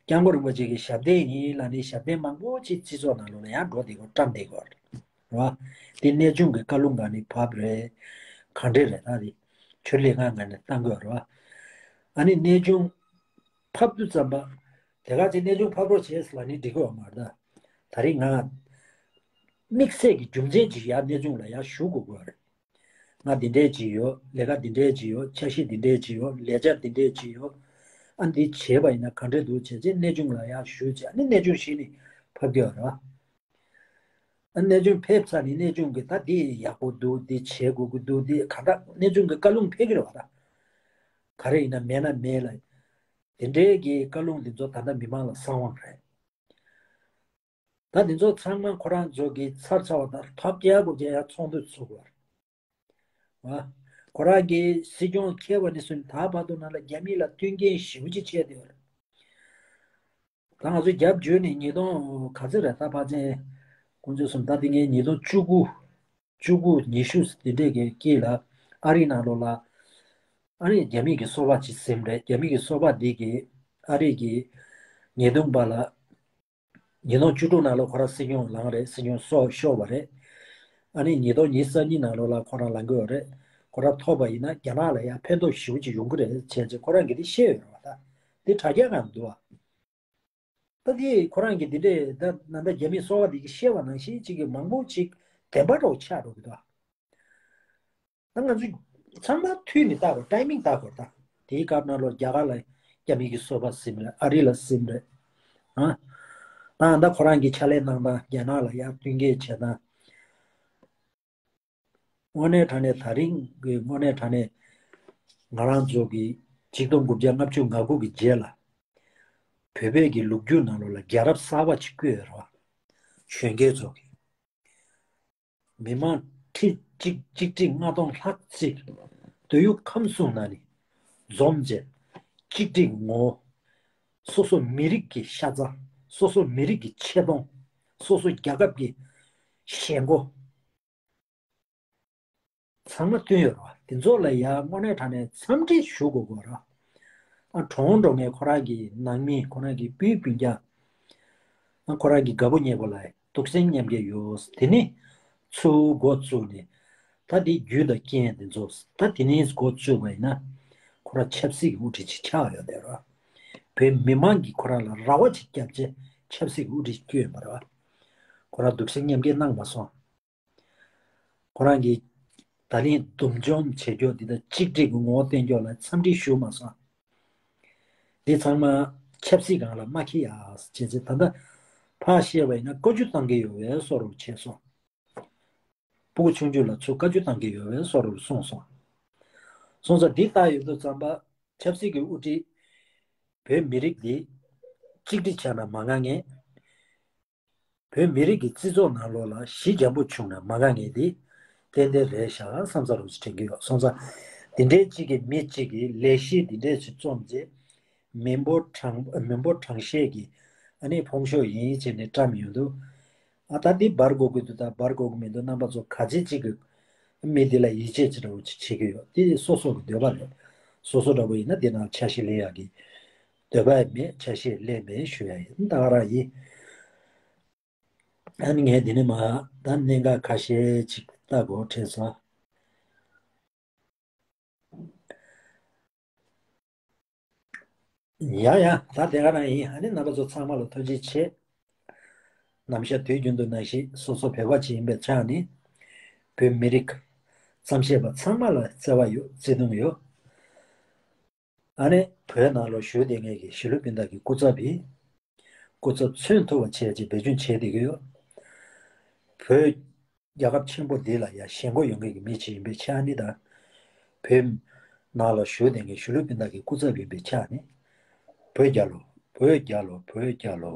སྐྱབས་མགོན་རིན་པོ་ཆེ་གི་ཞབས་བརྟན་ཡིན་ལབ་ནས་ཞབས་བརྟན་མང་པོ་ཅིག་སྤྱི་ཚོགས་ནང་ལོགས་ལ་ཡང་འགྲོ་བསྡད་ཀྱི་ཡོད། བཀྲམ་བསྡད་ཀྱི་ཡོད་རེད། རེད་བ། དེ་གནས་ཆུང་གི་བཀའ་ལུང་ག་ནས་ཕབ་རེད། ག་འདྲས་རེད། ད་དེ་ཆོས་ལས་ཁང་ག་ནས་བཏང་གི་ཡོད་རེད་བ། ཨ་ནི་གནས་ཆུང་ཕབ་དུས་ཙམ་པ། དེ་ག་ཅིག་གནས་ཆུང་ཕབ་རོགས་བྱས་ལབ་ནས་འགྲིག་གི་ཡོད་མ་རེད། ད་ད་རིང་ང་དམིགས་བསལ་གྱི་རྒྱུ་མཚན་ཅིག་ཡར་གནས་ཆུང་ལ་ཡར་ཞུ་དགོས་ཀྱི་ཡོད་རེད། ང་འདི་འདྲས་ཅིག་ཡོད། ལས་ཀ་འདི་འདྲས་ཅིག་ཡོད། འཆར་གཞི་འདི་འདྲས་ཅིག་ཡོད། ལས་འཆར་འདི་འདྲས་ཅིག་ཡོད། ཨ་འདི་བྱས་པ་ཡིན་ན་ག་འདྲས་འདུག་བྱས་བྱས་གནས་ཆུང་ལ་ཡར་ཞུས་བྱས། ཨ་ནི་གནས་ཆུང་གཞི་ནས་ཕབ་ཀྱི་ཡོད་རེད། ཨ་གནས་ཆུང་ཕེབས་ཚར་ནས་གནས་ཆུང་གིས་ད་འདི་ཡག་པོ་འདུག། འདི་བྱེད་དགོས་ཀྱི་འདུག། འདི་ག་འདྲ་གནས་ཆུང་གི་བཀའ་ལུང་ཕེབས་ཀྱི་རེད་བ། ད་ག་རེ་ཡིན་ན་མེད་ན་མེད་ལ། དེ་འདྲའི་གི་བཀའ་ལུང་འདི་ཚོ་ད་ལྟ་མི་མང་ལ་གསང་བ་རེད། ད་འདི་ཚོ་ཚང་མ་ཁོ་རང་ཚོ་གི་ཚར་ཚར་བ་དང་ཐོབ་རྒྱག་དགོས་རྒྱག་ཡ་ཚོགས་འདུ་ཚོགས་དགོས་རེད། ཨ། ཁོ་རང་གི་སྲིད་སྐྱོང་འཁྱེར་བ་ནས་བཟུང་ད་བར་དུ་ནང་ལ་རྒྱ་མི་ལ་མཐུན་རྐྱེན་ཞེ་པོ་ཅིག་བྱས་བསྡད་ཡོད་རེད། ད་ང་ཚོ་རྒྱབ་བརྗོད་ནས་ཉིས་སྟོང་ག་ཚོད་རེད། ད་ཕལ་ཆེར་ཁོང་ཚོས་སོང་ད་དེ་ངས་ཉིས་སྟོང་བཅུ་དགུ། བཅུ་དགུ་ཉི་ཤུ་དེ་འདྲས་ཀྱི་དཀྱིལ་ལ་ཨ་རི་ནང་ལོགས་ལ་ཨ་རི་རྒྱ་མི་གི་སོ་པ་ཅིག་ཟིན་རེད། རྒྱ་མི་གི་སོ་པ་འདི་གི་ཨ་རི་གི་ཉེས་རྡུང་པ་ལ། ཉིས་སྟོང་བཅུ་དྲུག་ནང་ལ་ཁོ་རང་སྲིད་སྐྱོང་ལངས་རེད། སྲིད་སྐྱོང་སོགས་ཤོར་བ་རེད། ཨ་ནི་ཉིས་སྟོང་ཉི་ཤུ་རྩ་གཉིས་ནང་ལོགས་ལ་ཁོ་རང་ལངས་ཀྱི་ཡོད་རེད། ཁོ་རང་ཐོབ་པ་ཡིན་ན་རྒྱ་ནག་ལ་ཡང་ཕན་ཐོགས་ཞེ་པོ་ཅིག་ཡོང་གི་རེད་བྱས་བྱས་ཁོ་རང་གིས་དེ་བཤད་ཡོད་རེད་བ། ད་དེ་དྲ་རྒྱ་ནང་འདུག་བ། ད་དེ་ཁོ་རང་གིས་དེ་འདྲས་ད་ནང་ད་རྒྱ་མིའི་སོ་པ་དེ་གིས་བཤད་པ་ནང་བཞིན་ཅིག་གི་མང་པོ་ཅིག་བདེན་པ་འདྲ་བོ་ཆགས་འགྲོ་གི་འདུག་བ། ད་ང་ཚོ་ཚང་མ་མཐུད་ནས་བལྟ་དགོས། ཊའི་མིང་བལྟ་དགོས། ད་དེའི་སྐབས་ནང་ལོགས་རྒྱ་གར་ལ་རྒྱ་མི་གི་སོ་པ་ཟིན་རེད། ཨ་རི་ལ་ཟིན་རེད། ཨ། ད་ད་ཁོ་རང་གི་ཕྱག་ལས་གནང་སྟངས་རྒྱ་ནག་ལ་ཡར་བསྟུན་མཁས་བྱེད་སྟངས། དངོས་གནས་དྲང་གནས་ད་རིང་གི་དངོས་གནས་དྲང་གནས་ང་རང་ཚོ་གི་ཆིག་སྟོང་དགུ་བརྒྱ་ལྔ་བཅུ་ང་དགུ་གི་རྗེས་ལ་བོད་པའི་གི་ལོ་རྒྱུས་ནང་ལོགས་ལ་རྒྱལ་རབས་གསར་པ་ཅིག་བརྐོས་ཡོད་རེད་བ། གཞོན་སྐྱེས་ཚོ་གི། མི་མང་ཁྲི་གཅིག་གཅིག་ཁྲི་ལྔ་སྟོང་ལྷག་ཅིག་སྡོད་ཡུལ་ཁམས་གསུམ་ན་ནི་འཛོམས་བྱས་གཅིག་སྒྲིལ་ངོ་བོ། སོ་སོ་མི་རིགས་ཀྱི་ཤ་ཚ། སོ་སོ་མི་རིགས་ཀྱི་ཆེ་མཐོང་། སོ་སོ་རྒྱལ་ཁབ་ཀྱི་ཞེན་ཁོག་ཚང་མ་བསྟུན་ཡོད་རེད་བ། དེ་ཚོ་ལ་ཡ་དངོས་གནས་དྲང་གནས་འཚམས་འདྲི་ཞུ་དགོས་དགོས་རེད། ཨ་གྲོངས་འགྲོ་མཁན་ཁོ་རང་གི་ནང་མི་ཁོ་རང་གི་སྤུན་སྤུན་ཀྱག་ཨ་ཁོ་རང་གི་དགའ་པོ་ཉེ་པོ་ལ་གདུང་སེམས་མཉམ་སྐྱེད་ཡོད། དེ་ནི་ཚུར་འགོ་བཙུགས་ནས་ད་དེ་རྒྱུ་དང་རྐྱེན་དེ་ཚོ་ད་དེ་ནས་འགོ་བཙུགས་པ་ཡིན་ན་ཁོ་རང་ཆབ་སྲིད་ཀྱི་དབུ་ཁྲིད་ཅིག་ཆགས་ཡོད་དེ་རེད་བ། བོད་མི་མང་གིས་ཁོ་རང་ལ་རེ་བ་ཅིག་བརྒྱབ་བྱས་ཆབ་སྲིད་ཀྱི་དབུ་ཁྲིད་བསྐོས་ཡོད་པ་རེད་བ། ཁོ་རང་སྡུག་བཤད་མཉམ་སྐྱེལ་གནང་མ་སོང་། ཁོ་རང་གིས་ད་ལན་འདུམ་འཇོམས་བྱེད་ཕྱོགས་འདི་དང་གཅིག་སྒྲིལ་གྱི་ངོ་བོ་བསྟན་ཕྱོགས་ལ་འཚམས་འདྲི་ཞུ་མ་སོང་། འདི་ཚང་མ་ཆབ་སྲིད་སྒང་ལ་མ་འཁྱེར་ཡ་བྱས་ཚེ། ད་ལྟ་ཕར་བཤད་པ་ཡིན་ན་བཀའ་བཀྱོན་བཏང་གི་ཡོད་པའི་བཟོ་འདྲ་བྱས་སོང་། སྤུ་གུ་ཆུང་ཆུང་ལ་ཚུར་བཀའ་བཀྱོན་བཏང་གི་ཡོད་པའི་བཟོ་འདྲ་གསུངས་སོང་། སོང་ཙང་འདི་ལྟ་ཡོང་དུས་ཙམ་པ་ཆབ་སྲིད་ཀྱི་དབུ་ཁྲིད་བོད་མི་རིགས་འདི་གཅིག་སྒྲིལ་བྱས་ན་མ་དགའ་མཁན། བོད་མི་རིགས་ཀྱི་སྤྱི་ཚོགས་ནང་ལོགས་ལ་ཞི་འཇམ་པོ་བྱུང་ན་མ་དགའ་མཁན་འདི་ཏན་ཏན་རེད་ཤག་བསམ་ས་རུ་དྲན་གྱི་ཡོད། སོང་ཙང་འདི་འདྲའི་གཅིག་གི་མི་གཅིག་གིས་ལས་གཞི་འདི་འདྲའི་ཅིག་རྩོམ་རྗེས་མི་འབོར་གྲངས་མི་འབོར་གྲངས་བཤད་ཀྱི་ཨ་ནི་ཕོམ་ཤོག་ཡིན་བྱས་ནས་བཀྲམ་ཡོང་དུས། ཨ་ད་འདི་འབར་དགོས་ཀྱི་འདུག་ད་འབར་དགོས་ཀྱི་མི་འདུག་རྣམ་པ་ཚོ་ག་ཚད་ཅིག་གིས་མི་འདི་ལ་ཡིད་ཆེས་ཅིག་འདྲ་བོ་ཅིག་བྱེད་ཀྱི་ཡོད། དེ་སོ་སོ་གི་འདོད་པ་རེད། སོ་སོ་འདྲ་བོ་ཡིན་ན་འདི་ནང་ཆ་ཤས་ལེན་ཡག་གི་འདོད་པ་མེད། ཆ་ཤས་ལེན་མེད་ཞུ་ཡ་ཡིན། ད་ག་རང་ཡིན། ཨ་ནི་ངས་འདི་ནས་མར་ད་གནད་འགག་ཁ་ཤས་ཅིག་ལྟ་དགོས་དྲན་སོང་། ཡ་ཡ། ད་དེ་ག་རང་ཡིན། ཨ་ནི་རྣམ་པ་ཚོ་ཚང་མ་ལ་ཐུགས་རྗེ་ཆེ། ནམ་ཞག་དུས་རྒྱུན་དུ་ནང་བཞིན་སོ་སོ་བོད་པ་ཅིག་ཡིན་པའི་ཆ་ནས་བོད་མི་རིགས་རྩོམ་བཤད་པ་ཚང་མ་ལ་བརྩེ་བ་ཡོད། བརྩེ་དུང་ཡོད། ཨ་ནི་བོད་ནང་ལ་བཞུགས་བསྡད་མཁན་གྱི་གཞིས་ལུས་སྤུན་ཟླ་གི་སྐུ་ཚབ་ཡིན། སྐུ་ཚབ་མཚོན་ཐུབ་པ་བྱས་ཅིག་འབད་བརྩོན་བྱས་བསྡད་ཀྱི་ཡོད། བོད་རྒྱལ་ཁབ་ཆེན་པོ་འདི་ལ་ཡ་ཞེན་ཁོག་ཡོད་མཁན་གྱི་མི་ཅིག་ཡིན་པའི་ཆ་ནས་དང་། བོད་ནང་ལ་བཞུགས་བསྡད་མཁན་གཞིས་ལུས་སྤུན་ཟླ་གི་སྐུ་ཚབ་ཡིན་པའི་ཆ་ནས། བོད་རྒྱལ་ལོ། བོད་རྒྱལ་ལོ། བོད་རྒྱལ་ལོ།